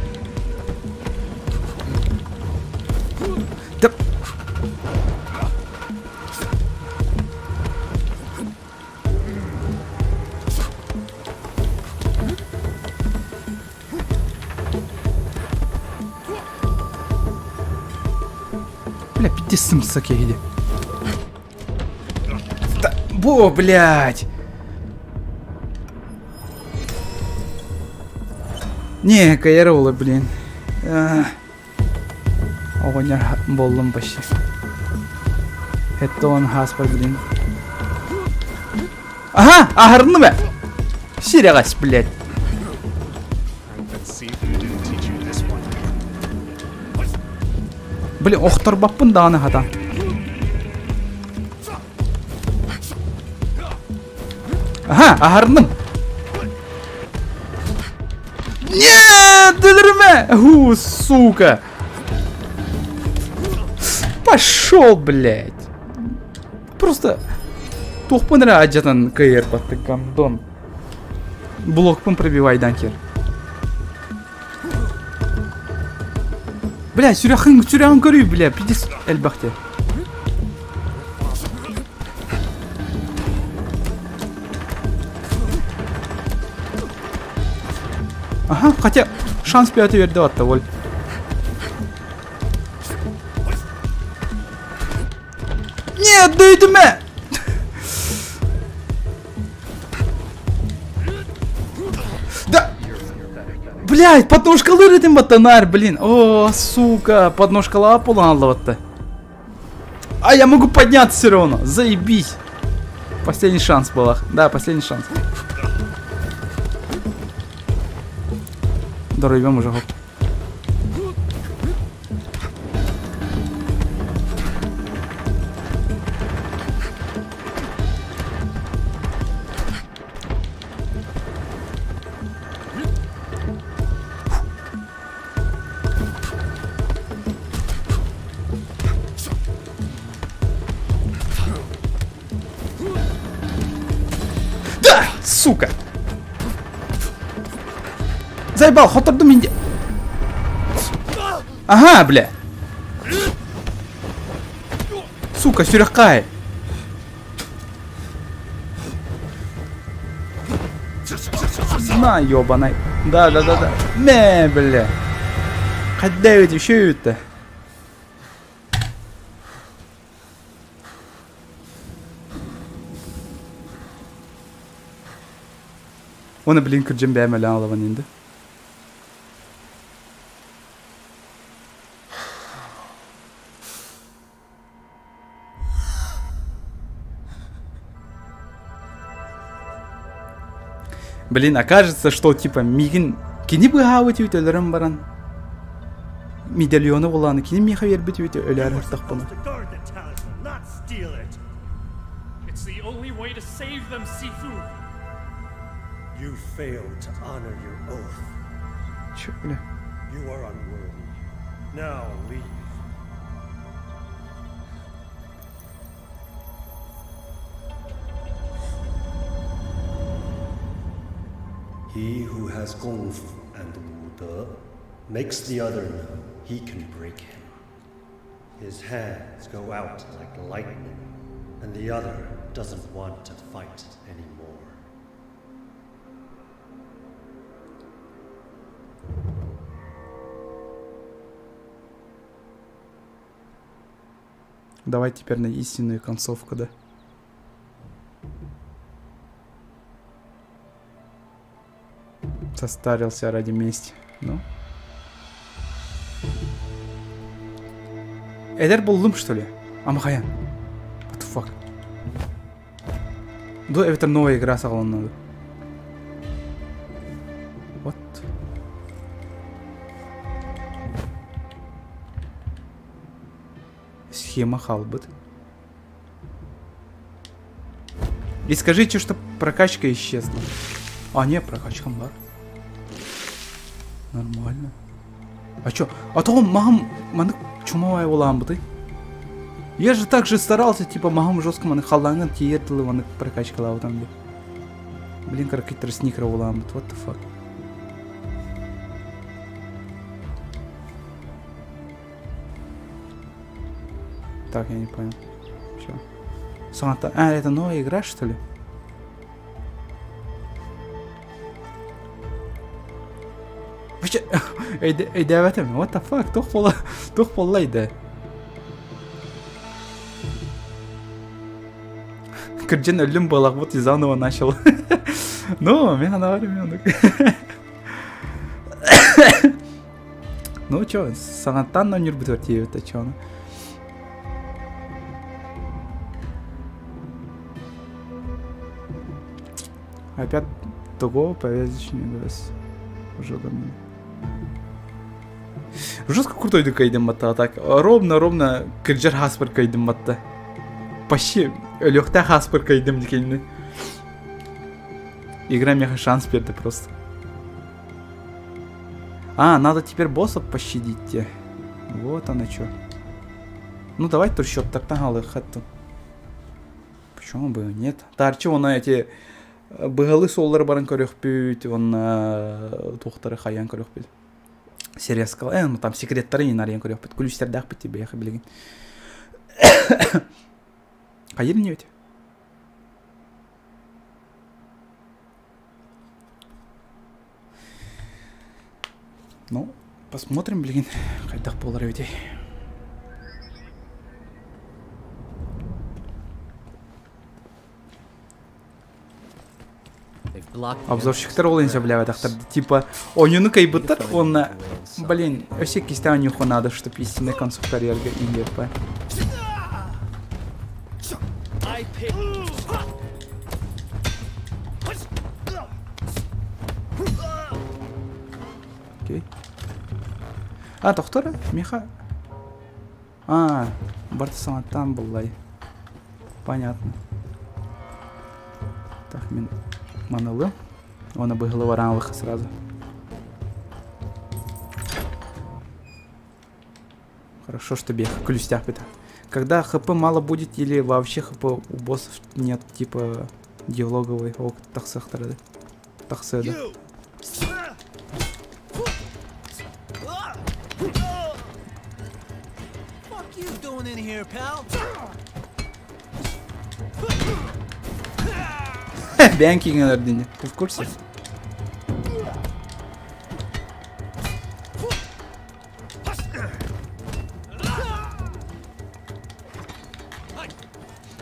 Да. Бля, пиздец сымса киһи. Да, бо, блядь. Не, кайролы, блин. Оҕонньор буоллум почти. Это он хаспар, блин. Ага, аһарным ээ. Сирэҕэс, блядь. Let's see who didn't teach you this one. Блин, охторбаппын даҕаны хата. Аха, аһарным. Нет, өлөрүмэ! Ху, сука! Пошел, блядь! Просто туохпун эрэ адьатан кыайарбаттык гандон. Блокпун пробивайдан кир. Бля, сүрэхин, сүрэҕин көрүй, бля, пиздец элбэхте. Ага, хотя шанс пятый берди атта, воль. Нет, дөйдүмэ! Да! Блядь, подножкалыр этим баттанар, блин. О, сука, подножкалаа буолан аллабатта. А я могу подняться все равно. Заебись. Последний шанс был. Да, последний шанс. Дорвем уже. Хоп. Да, сука! Заебал, хотордум инди. Ага, бля. Сука, сүрэххай. На, ёбаный. Да, да, да, да. Мэ, бля. Хайда ведь еще это. Оны блин күрдьэн бэйэм өлөөн алабын инде. Блин, окажется, что типа мигин кини быһаабыт үт өлөрөн баран медальоны булааны кини миэхэ биэрбит үт өлөөр ыртахпына. It's the only way to save them, Sifu. You failed to honor your oath. Чё, бля? You are unworthy. Now leave. He who has gongfu and wu de makes the other know he can break him. His hands go out like lightning, and the other doesn't want to fight anymore. Давай теперь на истинную концовку, да? Состарился ради мести. Ну. Эдэр буллум, что ли? Амахаян. What the fuck? Ду эбэтэр новая игра саҕаланна What? Схема хаалбыт. И скажите, что прокачка исчезла. А, не, прокачка бар. Нормально. А чё? А то мам, маннык чумовая буолааммытый. Я же так же старался, типа, махам жестко маны халлаҥҥын тиийэр дылы маннык прокачкалаабытам дии. Блин, кыракый тростник буолааммыт, what the fuck. Так, я не понял. Все. Соната. А, это новая игра, что ли? Вообще, өйдөөбөтүм, what the fuck, туох буола, туох буолла өйдөө. Кырдьан өллүм буолахпыт и заново начал. Ну, мен анабар мен Ну, чё, саҥаттан оонньуурбутугар тиийэбит да чё Опять того повязочный глаз. Уже Жестко крутой кайдым батта так. Ровно-ровно кырдьар хаспар кайдым батта. Почти өлүөхтээх хаспар кайдым дикенни. Игра меха шанс берді просто. А, надо теперь босса пощадить. Вот оно что. Ну давай трущобтартан халыхаттым. Почему бы нет? Тарчы оны эти быһалы суоллары баран көрүөхпүт, уонна туохтары хайан көрүөхпүт. Сериаскал, э, ну там секреттары не нарыйан көрүөхпүт. Күлүстэрдээх тебе билигин. Хайыр не ведь? Ну, посмотрим, блин, хайдах буолар эбитий. They've Обзорщиктар ол иһин сөбүлээбэтэхтэр. Типа, ойууну кыайбыттар уонна, блин, өссө иккистээн ойуохха наада, чтобы истинный концов карьерга иҥиэппэ. Окей. А, тохтор, Миха. А, барыта саҥаттан буллай. Понятно. Так, мин манылы. Оны быһылы бараанлыха сразу. Хорошо, что бег ключтях бит. Когда хп мало будет или вообще хп у боссов нет, типа диалоговый ок тахсахтарды. Тахсыады. Fuck you doing in here, pal? Бэйэн киҥэлэр дини. Ты в курсе?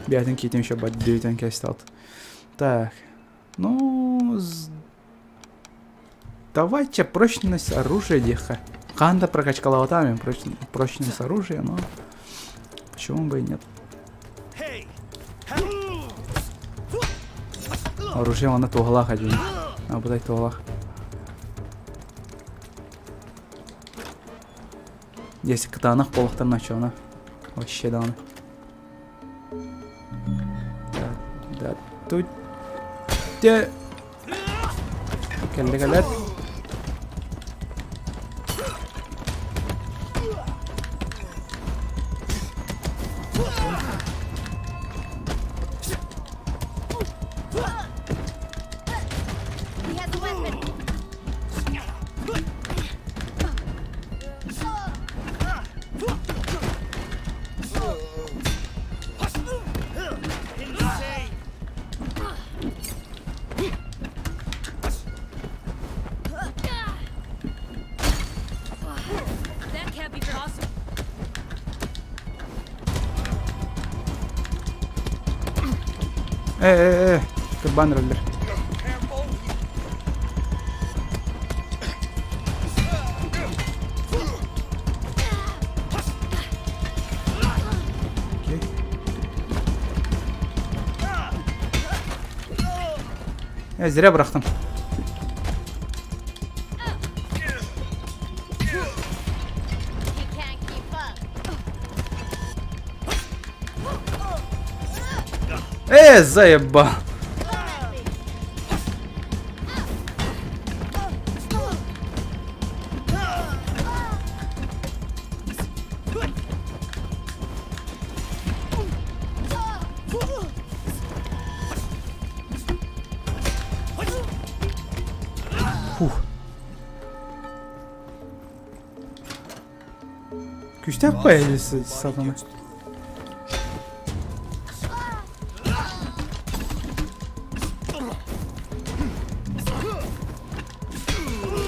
Бэйэтин киитин еще баддүйтэн кэсталт. Так. Ну, давайте прочность оружия диэххэ. Хаан да прокачкалаабатаҕым прочность оружия, но почему бы и нет. Оружие онно туһалаах дьиҥ. Абытай туһалаах. Если кытаанах буолуохтарын оччоҕуна вообще даҕаны. Да, да, тут Кэллэ кэлээт. He has a weapon. That can't be possible. Э, э, э, кырбан роллер. Окей. Э, зря бырахтым. He can't keep up. Э, заеба. Фух. Күүстээх появился сатана.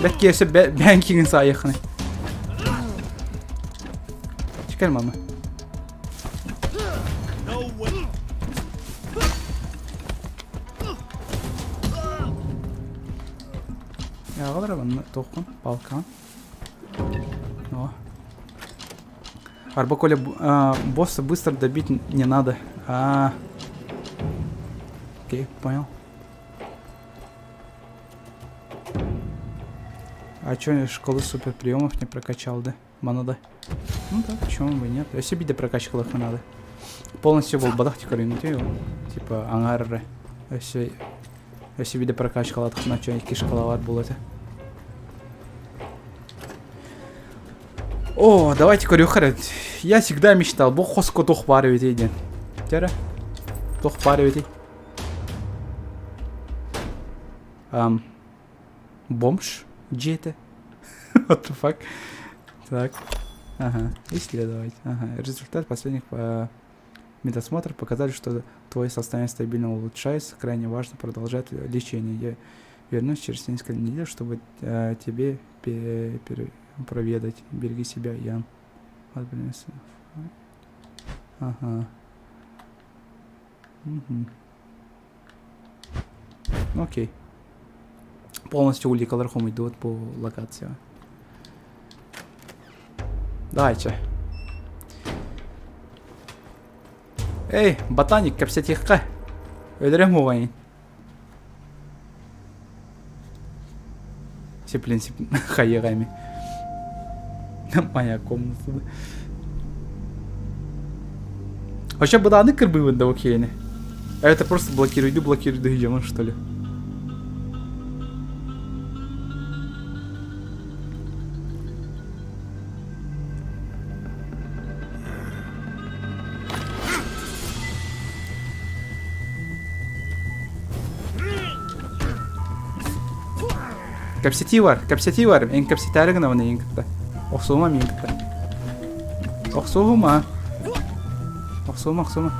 Бэкки өссө бэнкиҥин саайыаххыный. Чекай, мама. Аҕалара манна туоххун палкаҕын. О. Арба Коля босса быстро добить не надо. А, окей, понял. А чё, школы супер приемов не прокачал, да? Мана да. Ну да, почему бы и нет. Өссө биирдэ прокачкалыахха надо. Полностью буолбатах көрүҥүтүй ол. Типа аҥаар эрэ. Өссө өссө биирдэ прокачкалаатахпына чё икки шкалалар буолуо этэ. О, давайте көрүөххэ эрэ. Я всегда мечтал, бу хоско туох баар эбитий диэн. Дьэ эрэ. Туох баар эбитий? Ам, бомж дьиэтэ. What the fuck? Так. Ага. Исследовать. Ага. Результат последних э, медосмотров показали, что твое состояние стабильно улучшается. Крайне важно продолжать лечение. Я вернусь через несколько недель, чтобы э, тебе проведать. Береги себя, Ян. Ага. Угу. Окей. Полностью уликалар хомуйдубут бу локацияҕа. Давайте. Эй, ботаник, кэпсэтиэххэ. Өлөрөм уҕайын. Сиплин сип хайыҕа эми. Моя комната. Вообще быдааны кырбыыбын да окейни. Это просто блокируйду, блокируйду идем, что ли? Кэпсэтии бар, кэпсэтии бар. Эн кэпсэтээри гынабын эйин кытта. Охсума миин кытта. Охсума. Охсума, охсума.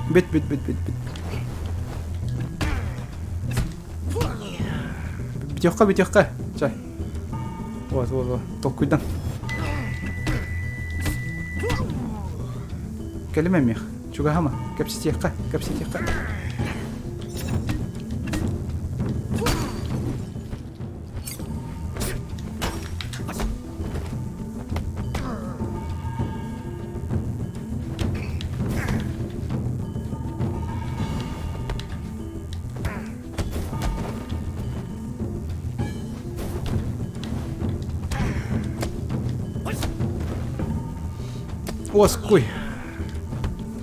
Бүт, бүт, бүт, бүт, бүт. Бүтүөххэ, бүтүөххэ. Чай. Вот, вот, вот. Толкуйдан. Кэлимэ миэх. Чугаһама. Кэпсэтиэххэ, кэпсэтиэххэ. Оскуй.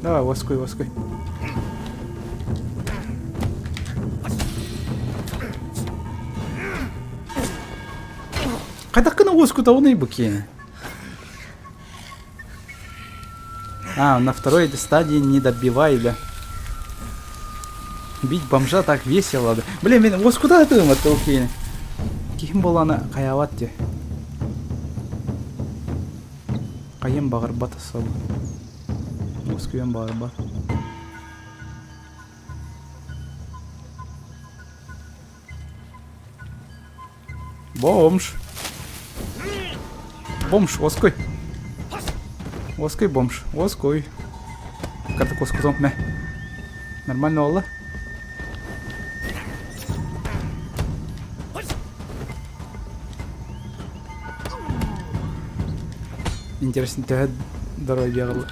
Давай, оскуй, оскуй. Хайдах гына уоскутабыный бу киэни? А, на второй стадии не добивай, да. Бить бомжа так весело, да. Блин, мен уоскутатым это киэни. Киһим буолана хайаабат дии. Хайым баҕарбат особо. Уоскуйан баҕарбат. Бомж. Бомж, оской. Оской бомж, оской. Карта коскутом мэ. Нормально олла. Интересно, төһө дорогой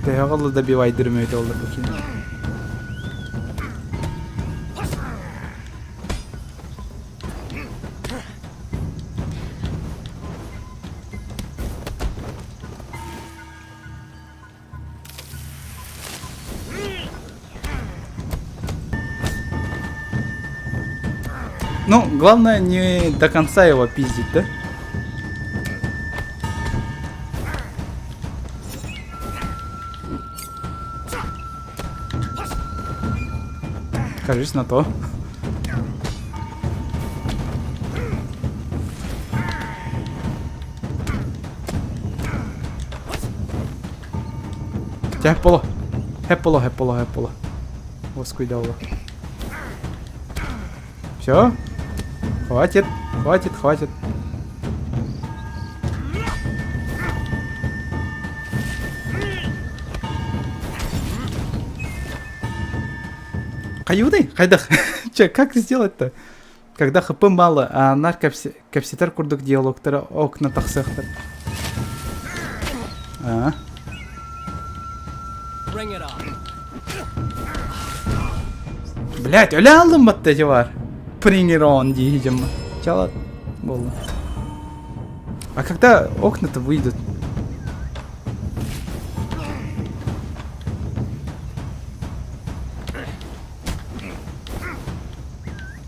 Төһөҕө добивайдырым өйдө олор бу кини. Ну, главное не до конца его пиздить, да? Кажись на то. Дьэ, боло. Хэп боло, хэп боло, хэп боло. Воскуйдалла. Все? Хватит, хватит, хватит. Хайыыбыный? Хайдах? Че, как сделать-то? Когда хп мало, а наар кэпсэтэр курдук диалогтара окна тахсыахтар. А? Блять, өлө алдым батта бар. Bring it on дии Чала болды. А когда окна-то выйдут?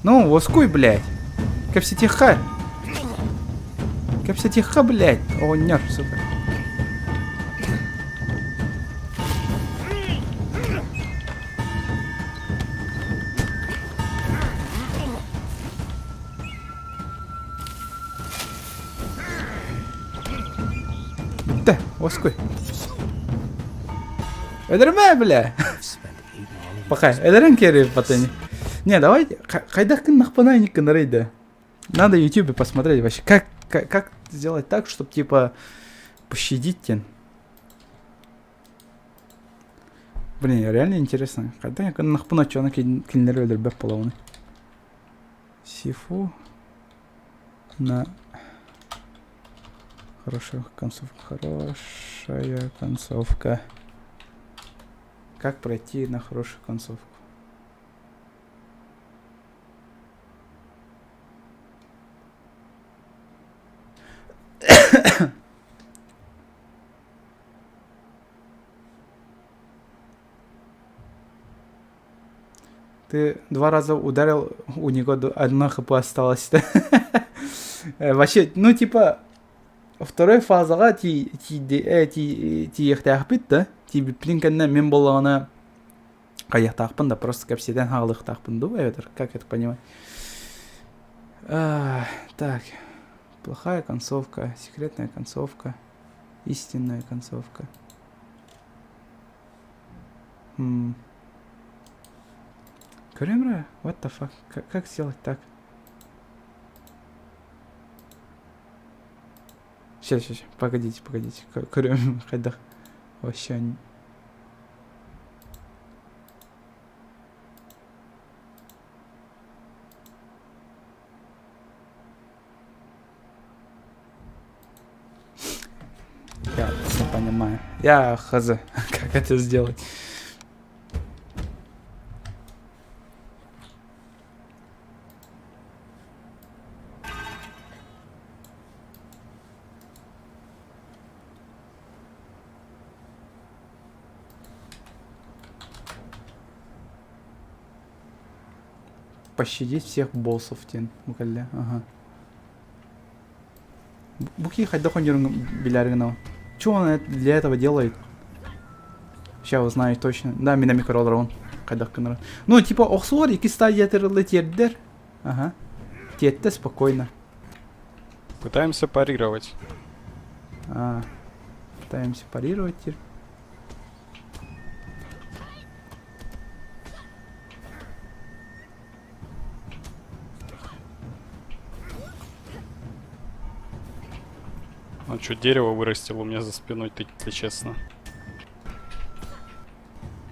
Ну, воскуй, блядь. Кэпсэтиэххэ. Кэпсэтиэххэ, блядь. Оҕонньор, сука. Бүттэ, воскуй. Өлөрүмэ, бля. Пока, өлөрөн киэри патыни. Не, давай, хайдах гыннахпына инник гынарый да. Надо в ютубе посмотреть вообще, как, как, как сделать так, чтобы типа пощадить тен. Блин, реально интересно. Когда я нахпына чоны кинилер өлөрбөт буолабыный. Сифу на хорошая концовка. Хорошая концовка. Как пройти на хорошую концовку? Ты два раза ударил, у него одна хп осталось. Э, вообще, ну типа, второй фазаҕа тиийиэхтээхпит да, тиийбиппин кэннэ мин буоллаҕына хайыахтаахпын да, просто кэпсэтэн хаалыахтаахпын дуу, эбэтэр как это понимать? Так, плохая концовка, секретная концовка, истинная концовка. М. Көрөм what the fuck, как, как сделать так? Сейчас, сейчас, погодите, погодите. Көрөм хайдах вообще. Я не понимаю. Я хз, как это сделать. Пощадить всех боссов диэн бу кэллэ ага бу киһи хайдах оонньуурун билээри гынабын что он для этого делает сейчас узнаю точно да мин эмиэ көрө олоробун хайдах гынарын ну типа охсуор икки стадия тиэрдэр ага тиэртэ спокойно Пытаемся парировать. А, пытаемся парировать теперь. Он что, дерево вырастил у меня за спиной, ты, если честно.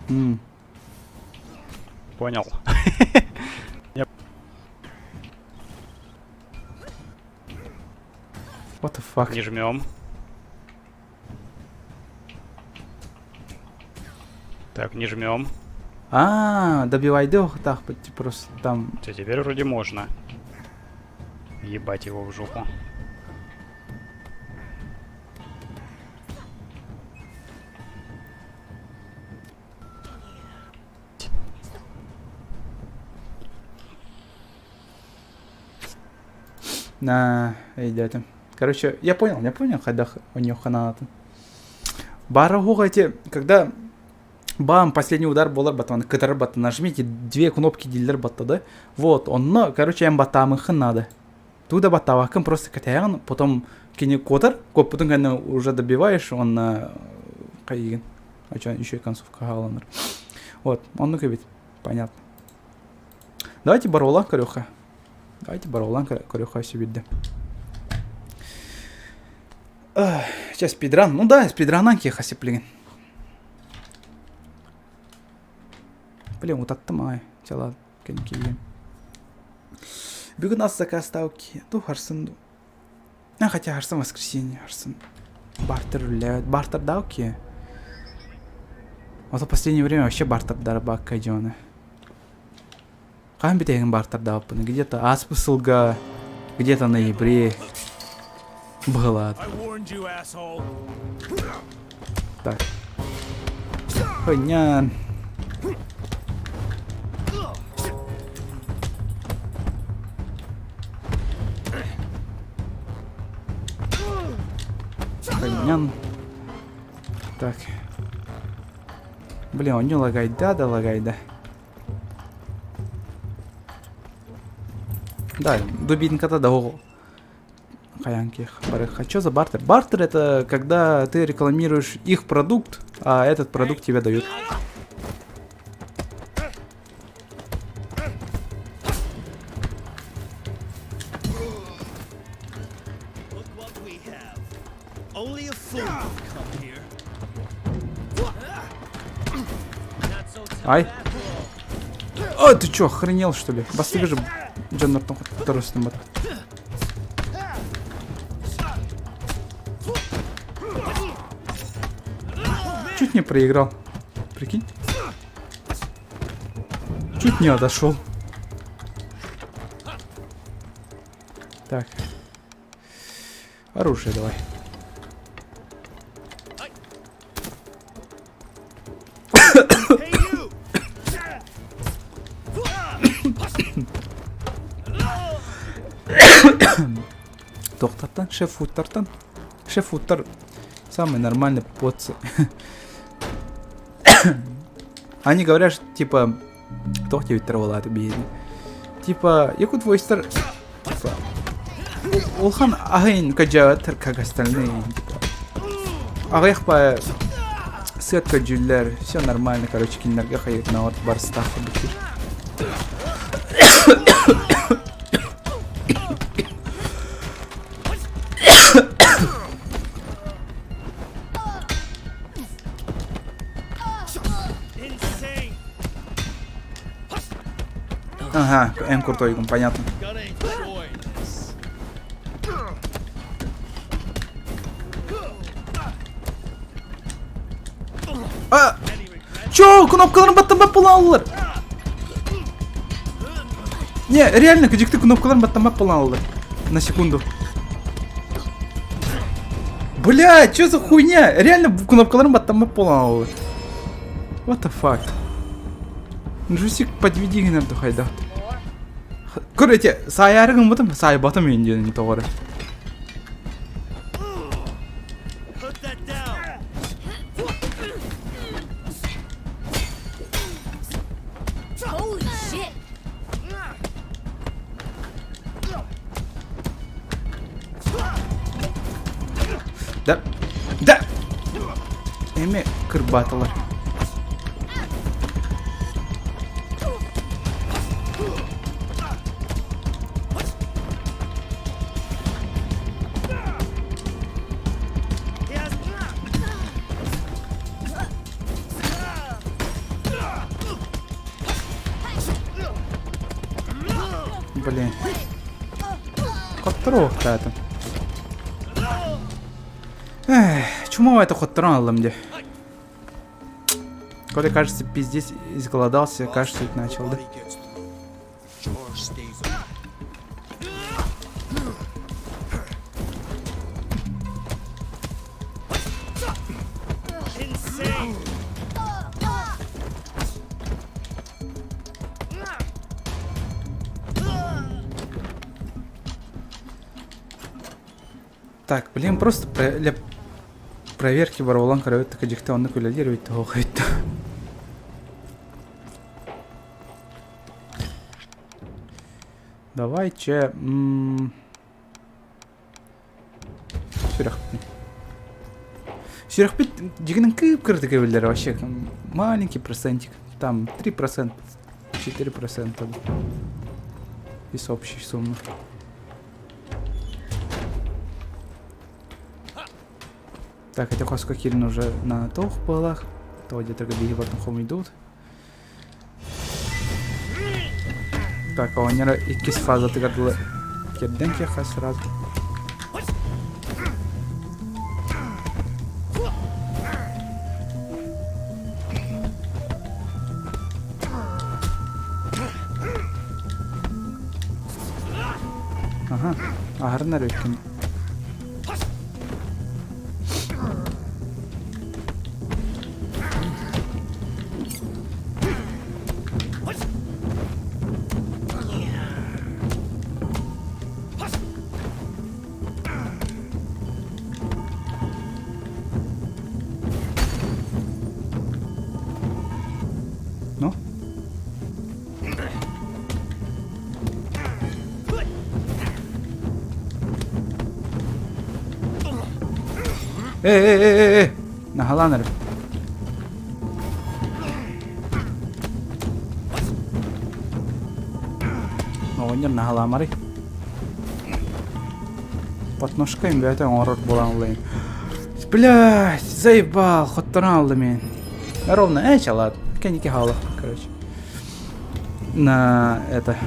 М. Понял. Я... What the fuck? Не жмем. Так, не жмем. А, добивай так, просто там. Все, теперь вроде можно. Ебать его в жопу. На, идете. Короче, я понял, я понял, когда у нее хана. Бара эти, когда бам, последний удар буолар батан, кытар бата, нажмите две кнопки дилер батта, да? Вот, онно, короче, эн баттаамыххын надо. Туда баттаабаккын просто кэтэҕин, потом кини куотар, куоппутун кэннэ уже добиваешь, он хайыгын. А что, еще и концовка хааланар. Вот, оннук эбит, понятно. Давайте барола көрүөххэ. Давайте барола көрүөххэ сөбүрдэ. Сейчас спидран. Ну да, спидранан киэхэ сиплигин. Блин, утаттым ай. Чала кэнкием. Бүгүн ас заказтау ду харсын. А, хотя харсын воскресенье, харсын. Бартер үллээбэт. Бартердау ки. Вот в последнее время вообще бартердар бакка дьоны. Хаһан бүтэһигин бартердаабыппын где-то ааспыт сылга, где-то ноябре быһылаат. Так. Хойнян. Хойнян. Так. Блин, он не лагайда да лагайда. Да, дубинка-то да Хаянки, Что за бартер? Бартер это когда ты рекламируешь их продукт, а этот продукт тебе дают. Ай. О, ты чё, охренел, что ли? Бастыгы же дьоннортон хотторустун бат. Чуть не проиграл. Прикинь. Чуть не отошел. Так. Оружие давай. Тохтартан, шеф Уттартан. Шеф Уттар самый нормальный поцы. Они говорят, что, типа, туох диэбиттэр буолааты биһиги. Типа, якут войстар, типа, улахан аһын кадьааттар как остальные, типа. Аҕыйах ба сыат көрдүүллэр, все нормально, короче, кинилэргэ хайытнаҕыт барыстаах курдук. Ага, М крутой, понятно. А! Чё, кнопкаларын баттамат буолаллар? Не, реально, дьикти кнопкаларын баттамат буолаллар. На секунду. Бля, чё за хуйня? Реально кнопкаларын баттамат буолаллар. What the fuck? Джусик подведи гынар духайда. Көрөте, саайаары гыммытым, саайбатым мен диэн тоҕоро. Holy shit! Да. Да. Эми кырбаатылар. Блин. Хотторуохтаатым. Эх, чумовая это хотторон аллам де. Коля, кажется, пиздец изголодался, кашлять начал, да? Так, блин, просто для проверки барбалан көрөбүт так дьикти оннук үлэлиир эбит тоҕо Давай че сүрэхпин. Сүрэхпит дьигинэн кып-кыратык эбиллэр вообще маленький процентик. Там 3%, 4% из общей суммы. Так, это хоско кирин уже на тох балах. То где-то биһи бартын хомуйдут. Так, а онньоро иккис фазатыгар дылы кирдэн киэхэ сразу. Аха, аһарынар өйткүн. Ну? Э, э, э, э, э! Наһалаан эрэ. Оҕонньор наһалаамарый. Подножка бэйэтэ оҥорор буолан ылайын. Блядь, заебал, хотторон алды мин. Ровно, э, чалат. Кэнники хаалах, короче. На это,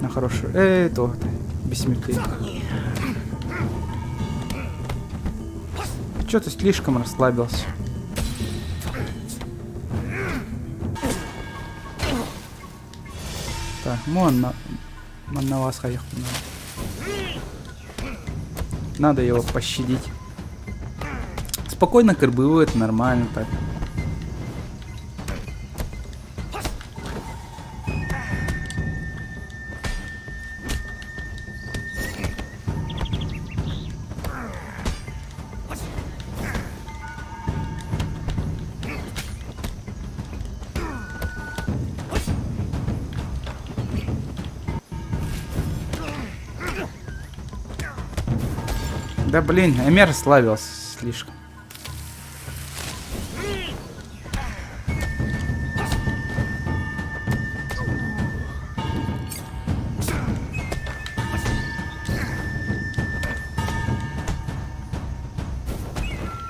на хорошую. Эй, то, бессмертие. Чё ты слишком расслабился? Так, мон на, на вас Надо его пощадить. Спокойно карбует, нормально так. Да блин, Эмер славился слишком.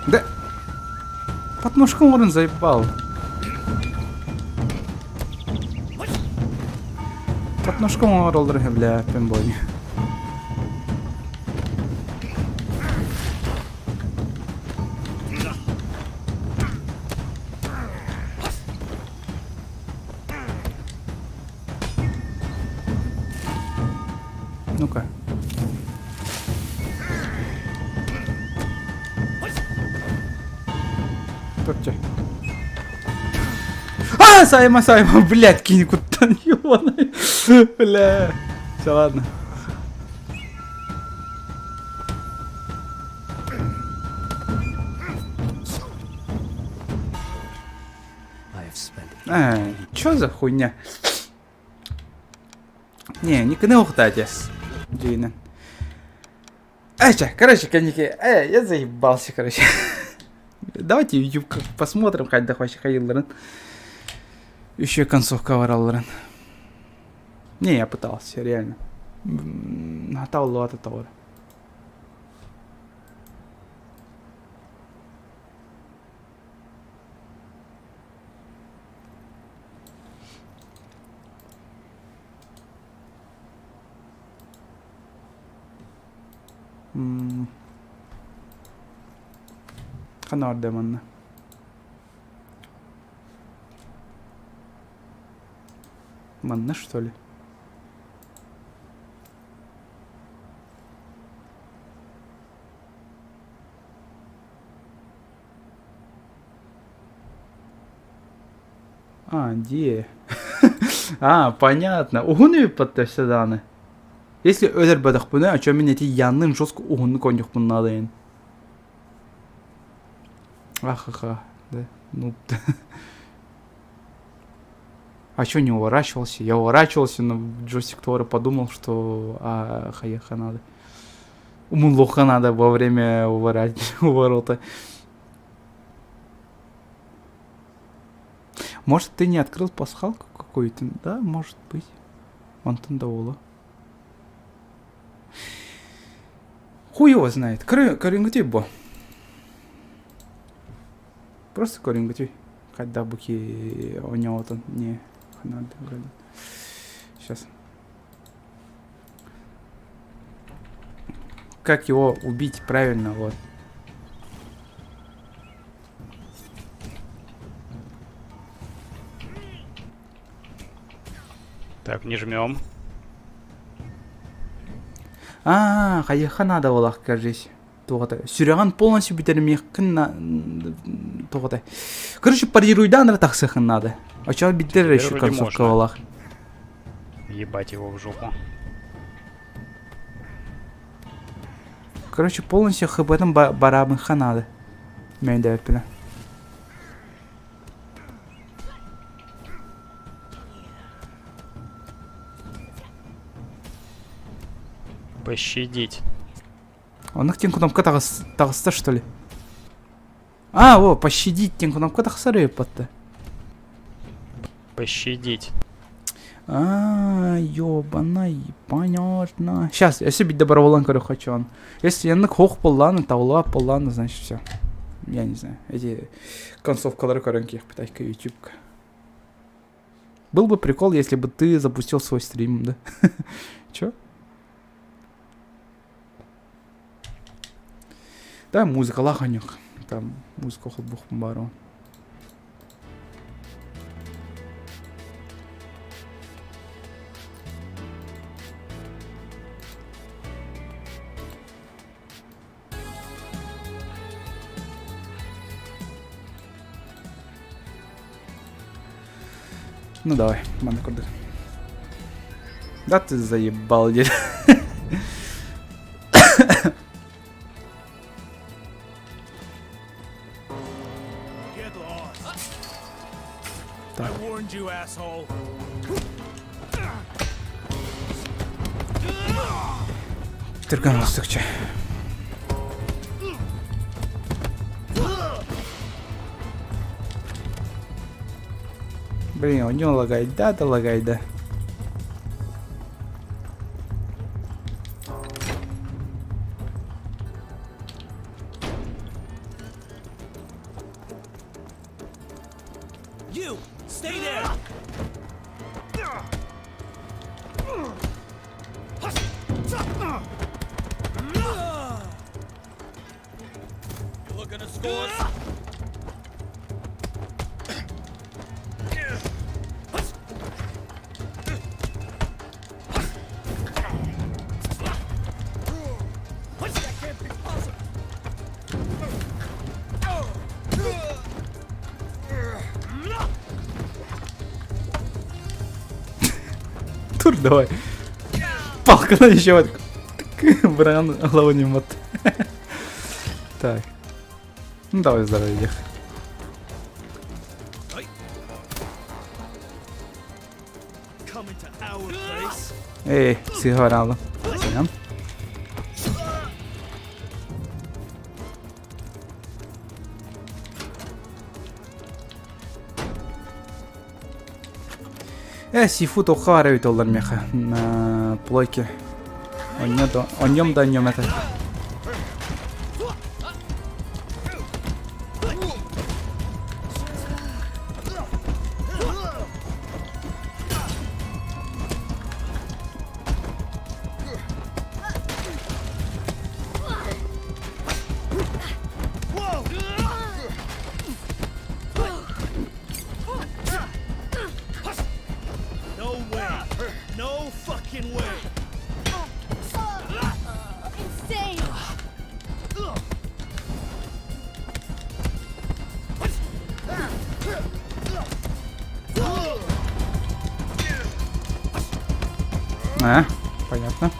Да. Подножку он заебал. Подножку роллер, бля, пембой. Ну-ка. Тут А, Сайма, Сайма, блядь, кинь куда ёбаный. Бля. Все, ладно. Эй, чё за хуйня? Не, не кнехтайте. Дина. Эй, короче, коньяки, эй, я заебался, короче. Давайте YouTube посмотрим, хайдах вообще хайылларын. Еще концовка баралларын. Не, я пытался, реально. Наталлы тауыр. Ханна орда манна? Манна, что ли? А, где? А, понятно. Уһун үппаттар дааны. Если өлөр бөдөхпүнэ, а чё мин эти янным жестко уһуннук оонньуохпун наада ин. Ахаха, да, ну. А чё не уворачивался? Я уворачивался, но джойстик Тора подумал, что а, хаеха надо. Умунлоха надо во время уворота. Может, ты не открыл пасхалку какую-то? Да, может быть. Онтон да буолуо. Хуй его знает. Көрүҥҥүтүй бу. Просто көрүҥҥүтүй. Когда буки у него там не надо. Сейчас. Как его убить правильно, вот. Так, не жмем. А, хайыха надо буолах, кажись. Туота. Сүрэҕин полностью бүтэримиэххин туота. Короче, парируйдаан эрэ тахсыаххын надо. Оччоҕо биирдэ эрэ Теперь еще вроде концовка можно. буолах. Ебать его в жопу. Короче, полностью хб-тын бараабынха надо. Мэйдээппинэ. Пощадить. Оннук диэн кнопка таҕыс, таҕыста что ли? А, о, пощадить диэн кнопка тахсар ыыппатта. Пощадить. А, ёбаный, понятно. Сейчас, я себе доброволан хочу он. Если яннык хох полланы, тавла полланы, значит все. Я не знаю. Эти концовкалары көрөн киэхпит айка ютубка. Был бы прикол, если бы ты запустил свой стрим, да? Чё? Да, музыка лаханюк. Там музыка холбух бару. Ну давай, манна курдук. Да ты заебал, дед. Так. Түргэн олсукча. Блин, у него лагает, да, да лагает, да. You! Stay there! You looking to score? Тур давай. Палканы еще вот. Бран главный мат. Так. Ну давай здоровье, дех. Эй, сигаралы. Сәлам. Э, сифу тоққа ара өте олар меха. На плойке. Оньем да оньем это. No way! No fucking way! Insane! А, понятно.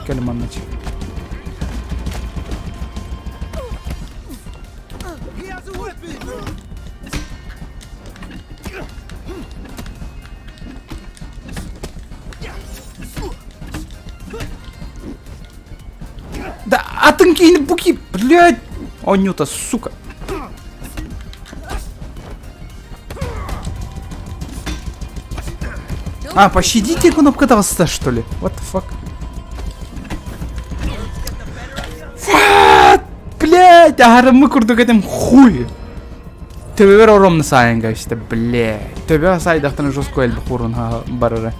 Кэлиманныч. Да, атын киһини буки, блядь! Анюта, сука! А, пощадите кнопка таҕыста, что ли? What the fuck? What? Блядь, аһарыммы курдук этим хуй! Төбөбөр оромны сайынга işte, блядь. Төбө сайдахтан жестко элбэх урун барара.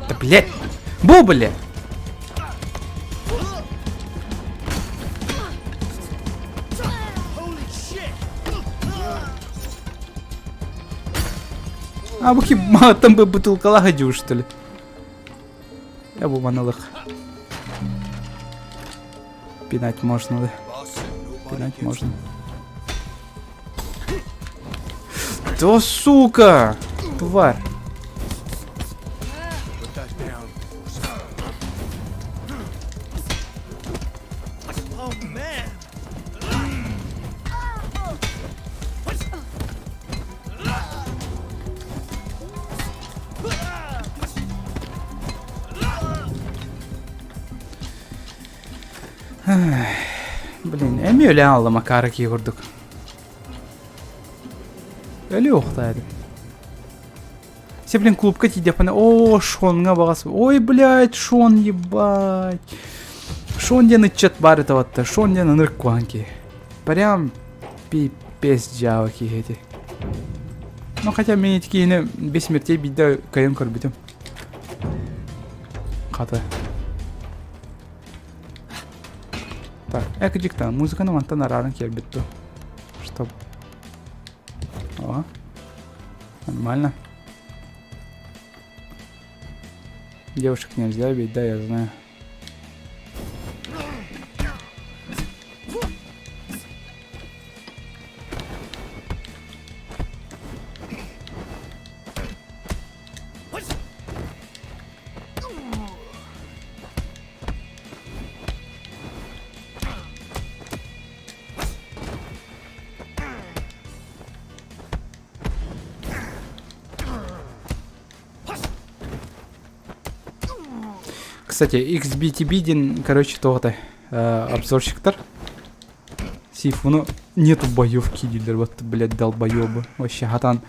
Да, блядь! Бу, блядь! А бу там бы бутылкалаха дию, что ли? Я бу маналых. Пинать можно, да? Пинать можно. Да сука! Тварь! Блин, эми өлөн алла Макара кии курдук. Өлү охтаадым. Все, блин, клубка тиийдэхпинэ, о, Шонҥа баҕас. Ой, блядь, Шон, ебать. Шон диэн ыччат баар этэ батта. Шон диэн ынырык куһаҕан киһи. Прям пипец дьаабы киһи ити. Ну, хотя мин ити киһини без смертей биирдэ кыайан көрбүтүм. Хата. Так, экдьикта, музыканы мантан арааран киэрбит ту. Чтоб... О, нормально. Девушек нельзя бить, да, я знаю. Кстати, XBTB диэн, короче, тоҕо обзорщиктар Сифуну нету боевки дииллэр, вот, блядь, долбоебы. Вообще, хатан.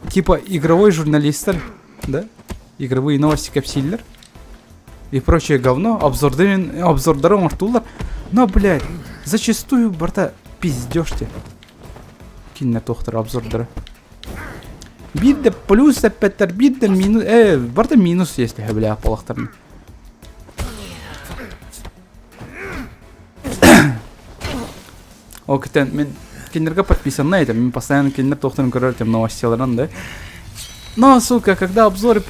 Типа игровой журналистар, да? Игровые новости кэпсииллэр. И прочее говно, обзордарын, обзордары оҥортууллар. Но, блядь, зачастую барыта пиздешь те. Кинилэр туохтар обзордара. Биир да плюс эппэттэр, биир да минус, барыта минус если бля, полохтарын. Ол кытын мин кинилэргэ подписанный этим, мин постоянно кинилэр туохтарын көрөр этим новостиларын, да. Но, сука, когда обзоры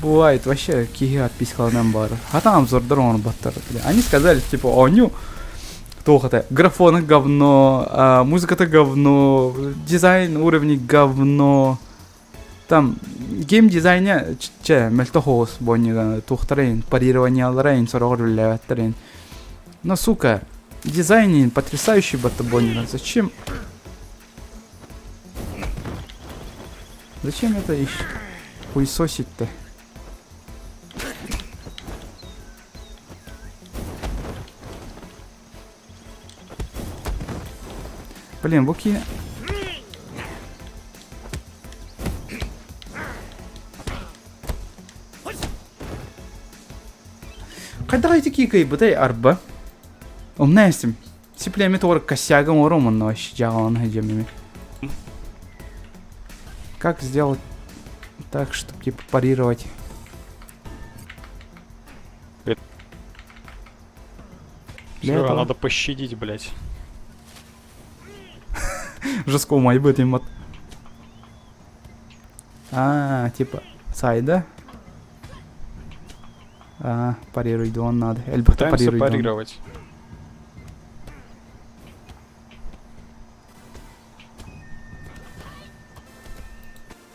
бывает, вообще киһи отпискаланан баар. Хата обзордар оҥорботтор. Они сказали, типа, оонньуу туох это, графона говно, а, музыката говно, дизайн уровни говно. Там геймдизайня чэ мөлтөх оҕус буонньуга туохтарын парированияларын сороҕор үлэлээбэттэрин. Но, сука, дизайн потрясающий батта буонньуга. Зачем? Зачем это ищ хуесосить-то? Блин, бу киинэ... Хайдах ити киикайбытай арба? Умна эстим. Сиплеми тугар косягом ором онно вообще жаҕалан сылдьаммын. Как сделать так, чтобы типа парировать? Для Все, этого... надо пощадить, блядь. Жестко умайбыт им от... А, типа, сайда? А, парируй, он надо. Эльбахта парируй. парировать.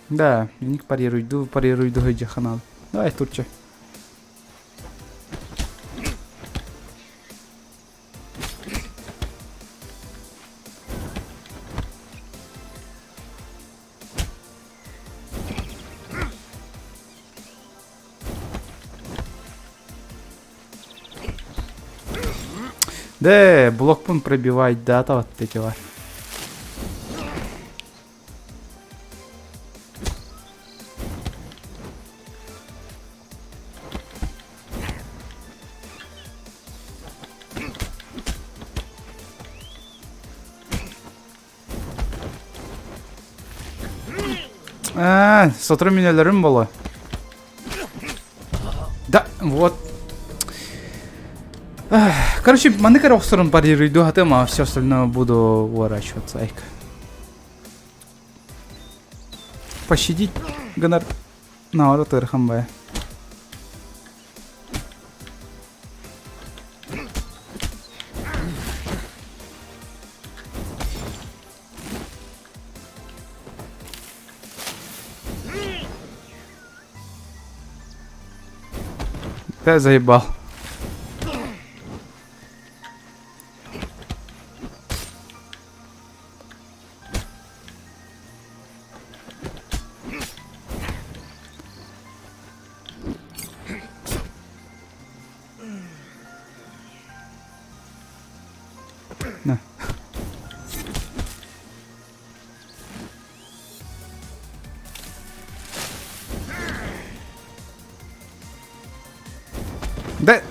Да, ник парируйду, парируйду ханал. Давай, турча. Да, блокпун пробивать, да, вот эти вот. А, сотору мин өлөрүм боло. Да, вот. Короче, маннык эрэ охсорун парируйду хатым, а все остальное буду уворачиваться. Айка. Пощадить гынар Наоборот ыарахан бая. Да заебал. На. Да,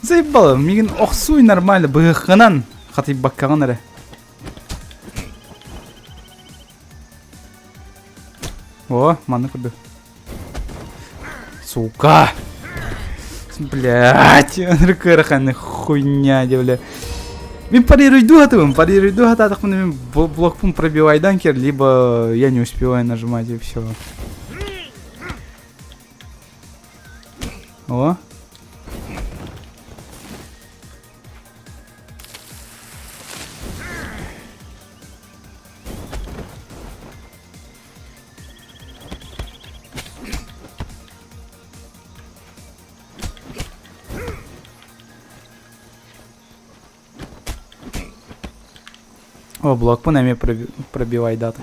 заебало, мигин охсуй нормально, быһыххынан хатыйбаккаҕын эрэ. О, манна курдук. Сука! Блять, ынырык хуйня, бля. Мин парируйду хатыбын, парируйду хатаатахпына мин блокпун пробивайдан кер, либо я не успеваю нажимать и все. О. О, блокпун эмиэ пробивайдаата.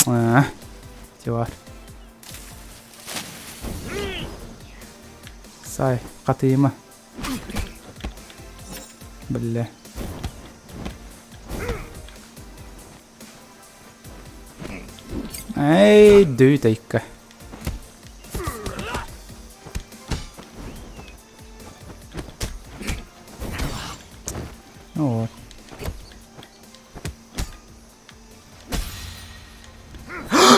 Аа, тивар. Сай, хатыйыма. Бля. Эй, дүй тайка. Ну вот.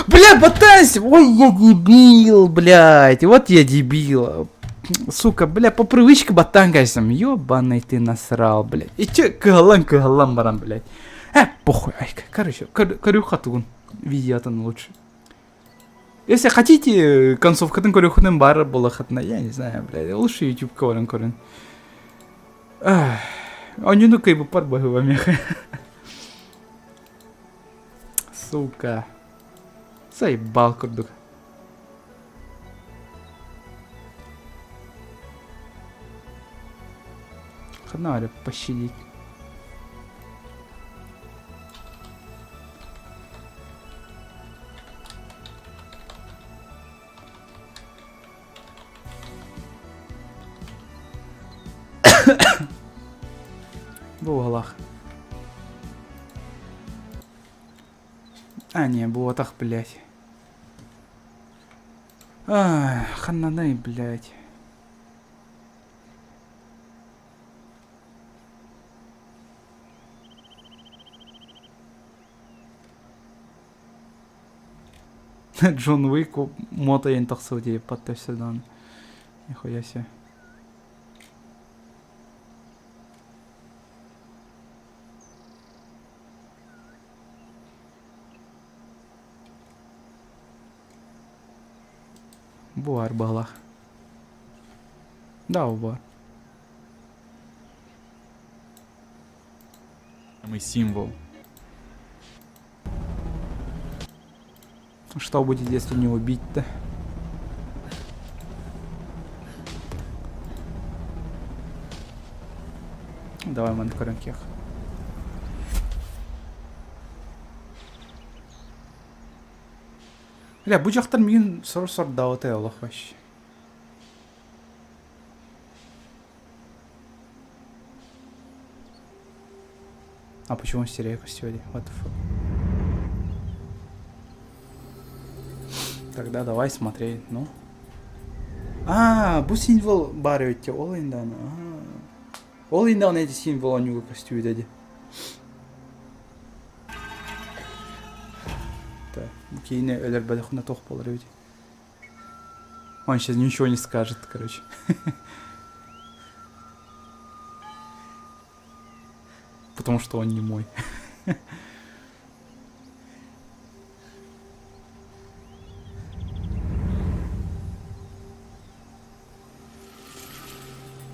Бля, ботась! Ой, я дебил, блядь. Вот я дебил. Сука, бля, по привычке баттаан кайсам. Ёбаный ты насрал, блядь. И че, кыһаллан кыһаллан баран, блядь. Похуй, ай, короче, көрүөххэ видеотын лучше. Если хотите, концовкатын көрүөххүтүн баар буоллаҕына, я не знаю, блядь, лучше YouTube көрөн көрүн. Онюну кыйбыппар баһыба Сука. Заебал курдук. Ханна пощадить. Бу уолах. А, не, буотах, блядь. А, ханнанай, блядь. Джон Уик мото тахсыбыт диэппат өссө Нихуя себе. Баар баҕалаах. Да, баар. Самый символ. Что будет, если не убить-то? Давай манна көрүөххэ. Бля, бу дьахтар миигин сор сордаабыта олох вообще. А почему он стерею сегодня? What the fuck? Тогда давай смотреть, ну. А, бу символ баар эбит ол индан. Ол индан эти символ онюга көстүбүт эди. Так, киһини өлөрбөтөххүнэ туох буолар эбит. Он сейчас ничего не скажет, короче. Потому что он не мой.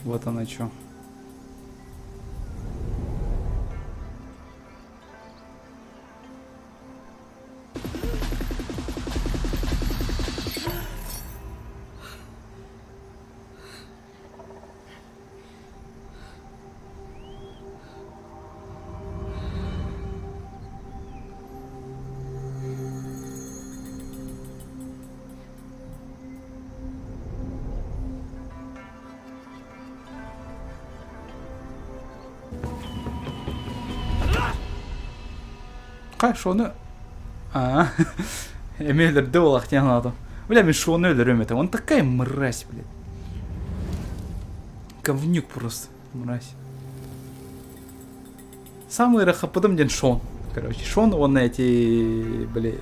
Вот она что. Ха, Шону... А, Эмиэ өлөрдө буолах диэн санаатым. Бля, мен Шону өлөрүөм этэ. Он такая мразь, блядь. Говнюк просто, мразь. Самый рахапыдым диэн Шон. Короче, Шон, он эти, бля,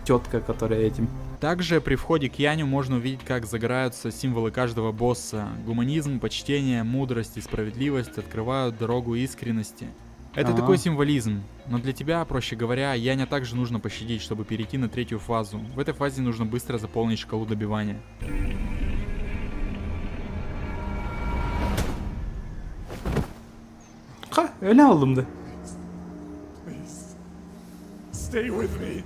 тетка, которая этим. Также при входе к Яню можно увидеть, как загораются символы каждого босса. Гуманизм, почтение, мудрость и справедливость открывают дорогу искренности. Это такой символизм, но для тебя, проще говоря, Яня также нужно пощадить, чтобы перейти на третью фазу. В этой фазе нужно быстро заполнить шкалу добивания. Ха, öyle aldım Please, stay with me.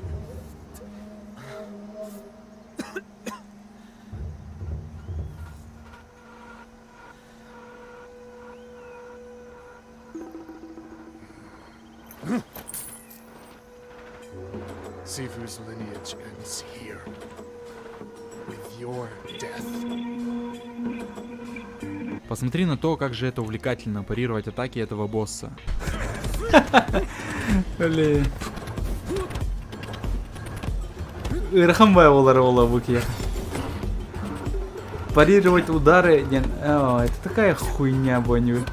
Sifu's lineage ends here. With your death. Посмотри на то, как же это увлекательно парировать атаки этого босса. Блин. Ыарахан бай буолар буола бу киһи. Парировать удары диэн, о, это такая хуйня буонньугун.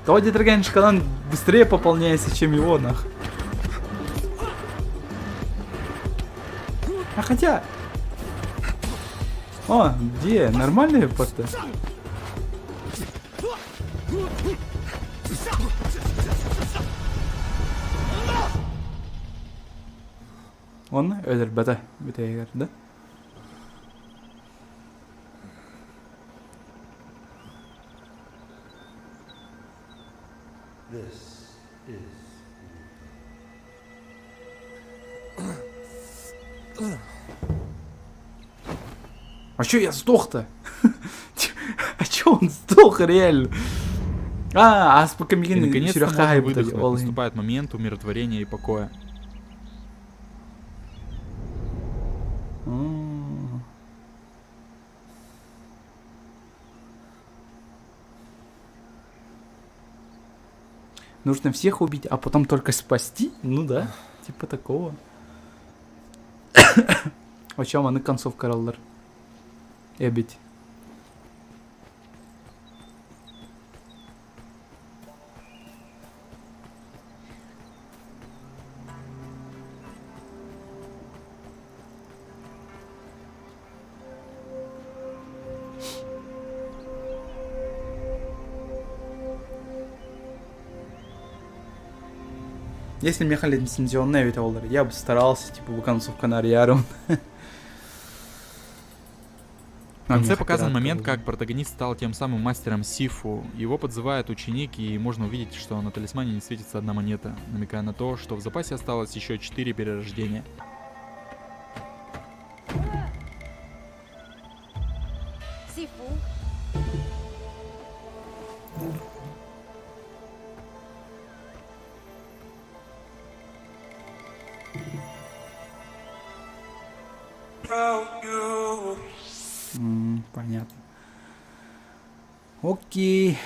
Тоҕо диэтэргэн шкалан быстрее пополняется, чем его нах. А хотя... О, где? Нормальный просто? Оны өлөрбөтө бүтэйгэр да? This is А чё я сдох-то? А чё он сдох реально? А, аспыка И мигин наконец-то сүрэххэ можно хайбыта выдохнуть. ол иһин. Наступает момент умиротворения и покоя. М. Нужно всех убить, а потом только спасти? Ну да, типа такого. Оччо маннык концовка араллар. Эбит. Если миэхэ лицензионная эбитэ буоллар, я бы старался, типа, бу концовканы арыйарым. В конце показан момент, как протагонист стал тем самым мастером Сифу. Его подзывает ученик, и можно увидеть, что на талисмане не светится одна монета, намекая на то, что в запасе осталось еще 4 перерождения. Sifu, Понятно. Окей.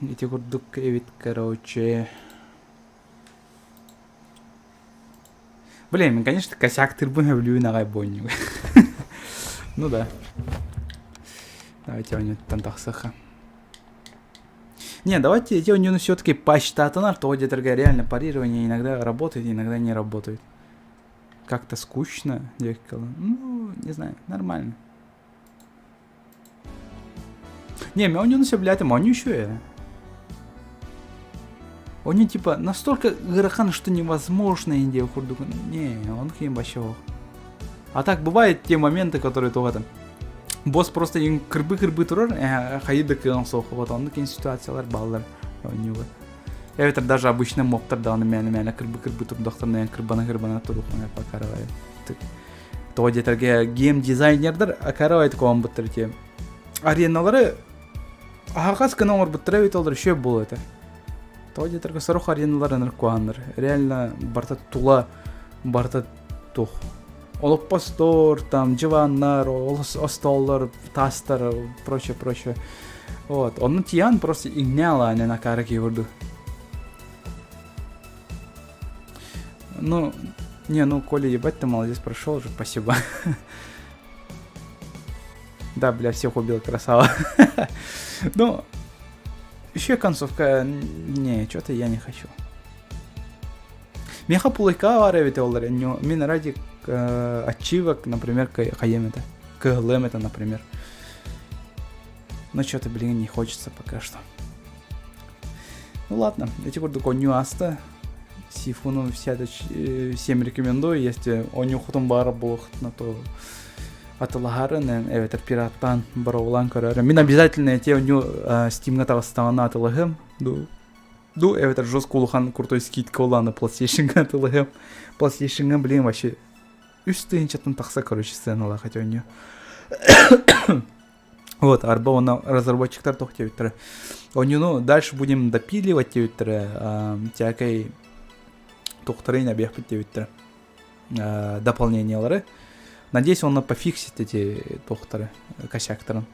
Ити курдук эбит, короче. Блин, конечно, косяк тырбын өлүүн аҕай буонньуга. Ну да. Давайте оонньууттан тахсыха. Не, давайте эти оонньууну все-таки пачтаатынар, тоҕо диэтэргэ реально парирование иногда работает, иногда не работает. Как-то скучно, диэккэ Ну, не знаю, нормально. Не, мен оонньууну сөбүлээтим, оонньуу үчүгэй. Они типа настолько ыарахан, что невозможно диэх курдук. Не, он ким вообще А так бывает те моменты, которые туох там. Босс просто кырбы-кырбы турар, хайы да кыан суох, вот оннук кин ситуациялар бааллар оонньууга. Эбэтэр даже обычно мобтар даҕаны мээнэ-мээнэ кырбы-кырбы турдахтарына кырбана-кырбана туруоххуна покарывай. Тоҕо диэтэргэ гейм-дизайнердар акарывай такого те ареналары аһаҕас гына оҥорбуттара эбит олор үчүгэй буолуо этэ. Тоҕо диэтэргэ сорох ареналар ынырык куһаҕаннар. Реально барыта тула барыта туох олоппостор, там диваннар, остоллор, таастар, прочее, прочее. Вот. Онно тиийэн просто иҥнэ алаанен акаары киһи курдук. Ну, не, ну, Коля, ебать, ты молодец, прошел уже, спасибо. Да, бля, всех убил, красава. Ну, еще концовка, не, что-то я не хочу. Меха пулайка бар эбит олар, мин ради ачивок, например, хайем это, КЛМ это, например. Но что-то, блин, не хочется пока что. Ну ладно, эти курдук нюаста. Сифуну всем рекомендую, если онюхутун баар буолуохтуна то атылаһарын эбэтэр пираттаан боровулаан көрөөрү. Мин обязательно эти оню Steam'га таҕыстаҕына атылаһым. Ду ду эбэтэр жестко улахан крутой скидка улааны PlayStation'га атылаһым. PlayStation'га, блин, вообще үс тыһыынчаттан тахса, короче, сценалаах эти оню. Вот, арба уонна разработчиктар туох диэбиттэрэ. Онньуну дальше будем допиливать диэбиттэрэ, всякой туохтарын эбиэхпит диэбиттэрэ. Дополнениялары. Надеюсь, он пофиксит эти туохтары, косяктарын.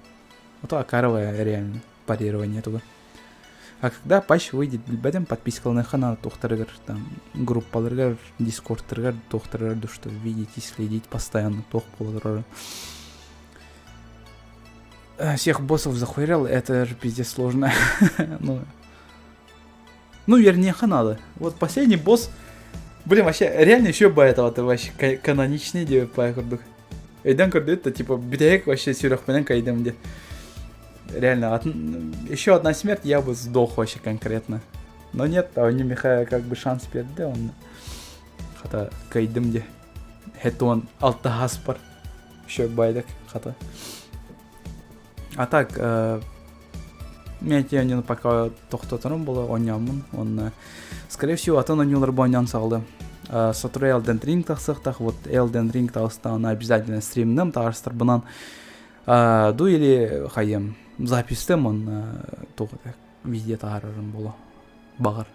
А то акаровое реально парирование туга. А когда патч выйдет, билбэтим подпискаланыахха туохтарыгар, там, группаларыгар, дискордтарыгар, туохтарыгар, что видеть и следить постоянно туох буолар. Всех боссов захуярил, это же пиздец сложно. Ну, ну, вернее, надо. Вот последний босс, блин, вообще, реально еще бы этого, это вообще каноничный деп пай курдук. Өйдөн көрдүт, типа, бүтэһик вообще сүрэхпинэн кайдым де. Реально, от... еще одна смерть, я бы сдох вообще конкретно. Но нет, а у Миха как бы шанс берді, он хата кайдым де. Это он алтаһаспар. Еще байдак хата. А так, мен этиэн пока тохтоторум була оонньооммун. Уонна, скорее всего, атын оонньуулар оонньоон саҕалыам. Сотору Elden Ring тахсыахтаах. Вот Elden Ring таҕыстаҕына обязательно стримным таҕыстарбынан ду или хайым запистым он туох видео таһаарарым буолуо баҕар.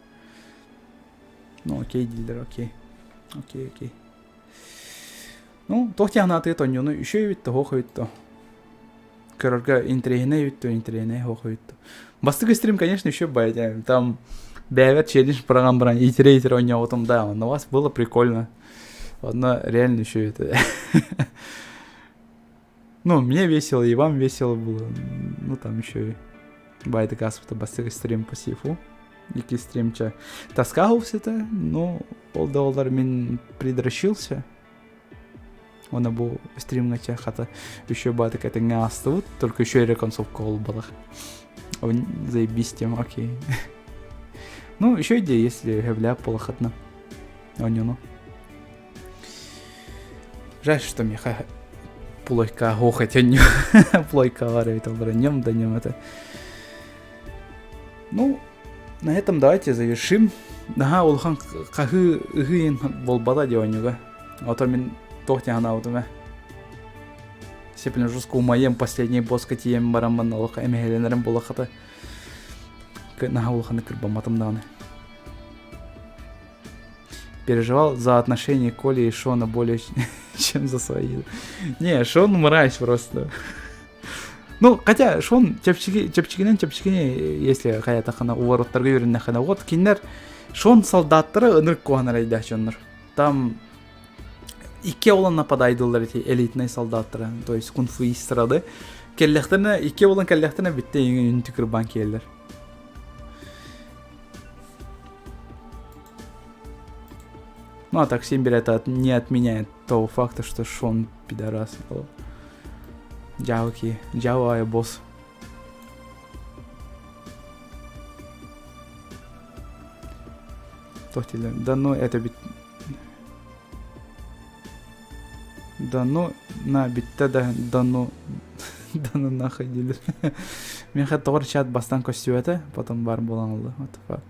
Ну окей дииллэр окей. Окей, окей. Ну, туох диэн оонньууну үчүгэй эбит да, суох эбит да. Көрөргө интэриэһинэй эбит да, интэриэһинэй суох эбит да. Бастакы стрим, конечно, еще бы, там бэйэбэр челлендж быраҕан баран итирэ-итирэ оонньообутум да, но у вас было прикольно. Одно реально еще это... Ну, мне весело, и вам весело было. Ну, там еще и Байда Гаспта бастакы стрим по сифу. Ики стримча таскался ну, ол да олар мин придрочился. Она бу стримҥа хата еще баатык этэҥҥэ аастыбыт, только еще эрэ концовка буолбатах. Заебись тем, окей. Ну, еще идея, если хэвля полохатна. Онюну. Жаль, что миха плойка хохать онню. Плойка нем да нем это. Ну, на этом давайте завершим. Наһаа улахан хаһыы ыһыын буолбата диэ оонньууга. Ото мин туох диэн санаабытым ээ. Сеппин жестко умайым последний босска тиийэн бараммын олох эмэһэлэнэрим буолахата. Наһаа улаханнык кырбамматым даҕаны. Переживал за отношения Коли и Шона более, чем за свои. Не, Шон мразь просто. Ну, хотя Шон чэпчэки, чэпчэкинэн чэпчэкини, если хайатахына увороттарга үөрэннэххинэ, вот кинилэр Шон солдаттара ынырык куһанар эйдээх дьоннор. Там икки олан нападайдылар эти элитный солдаттара, то есть кунфуистрады. Кэллэхтэринэ, икки олан кэллэхтэринэ бүттэ үнтү кырбаан киэллэр. Ну, а так Симбер это не отменяет того факта, что Шон пидорас. Дьао ки, дьао ай босс. Да ну это бит... Да ну на бүттэ да да ну да ну нахуй дииллэр. Миэхэ тоҕо чат бастаан көстүбэтэ, потом бар буолан ылла. What the fuck.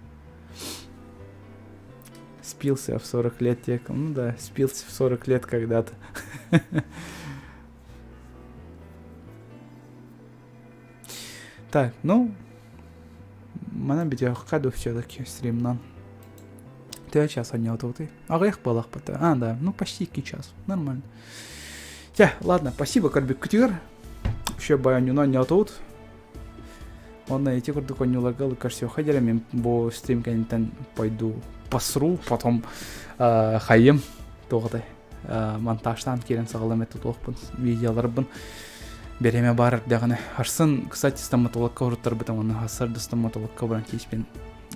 Спился в 40 лет тек. Ну да, спился в 40 лет когда-то. Так, ну, манан бүтүөххэ все-таки стримнан. Ты час ты. Аҕыйах буолахпыт. А, да, ну почти час. Нормально. Тя, ладно, спасибо, көрбүккүтүгэр. Еще баянюна не отут. Онно ити курдук оонньууларга көрсүөххэ диэри мин бу стрим кэнниттэн пойду посру, потом хайым туоҕатай монтажтаан киирэн саҕалам этэ туохпун видеоларбын бириэмэ баар эрдэҕинэ арсын кстати стоматологка уруттарбытым уонна хассар да стоматологка баран тииспин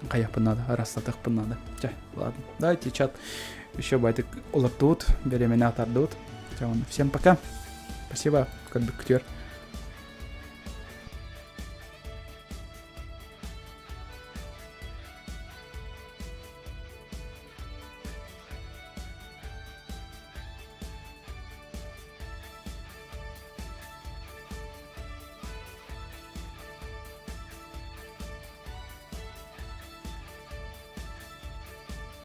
хайахпын надо растатыахпын надо чэ ладно давайте чат еще байтык олортуут бириэмэни атардыбыт всем пока спасибо көрбүккүтүгэр.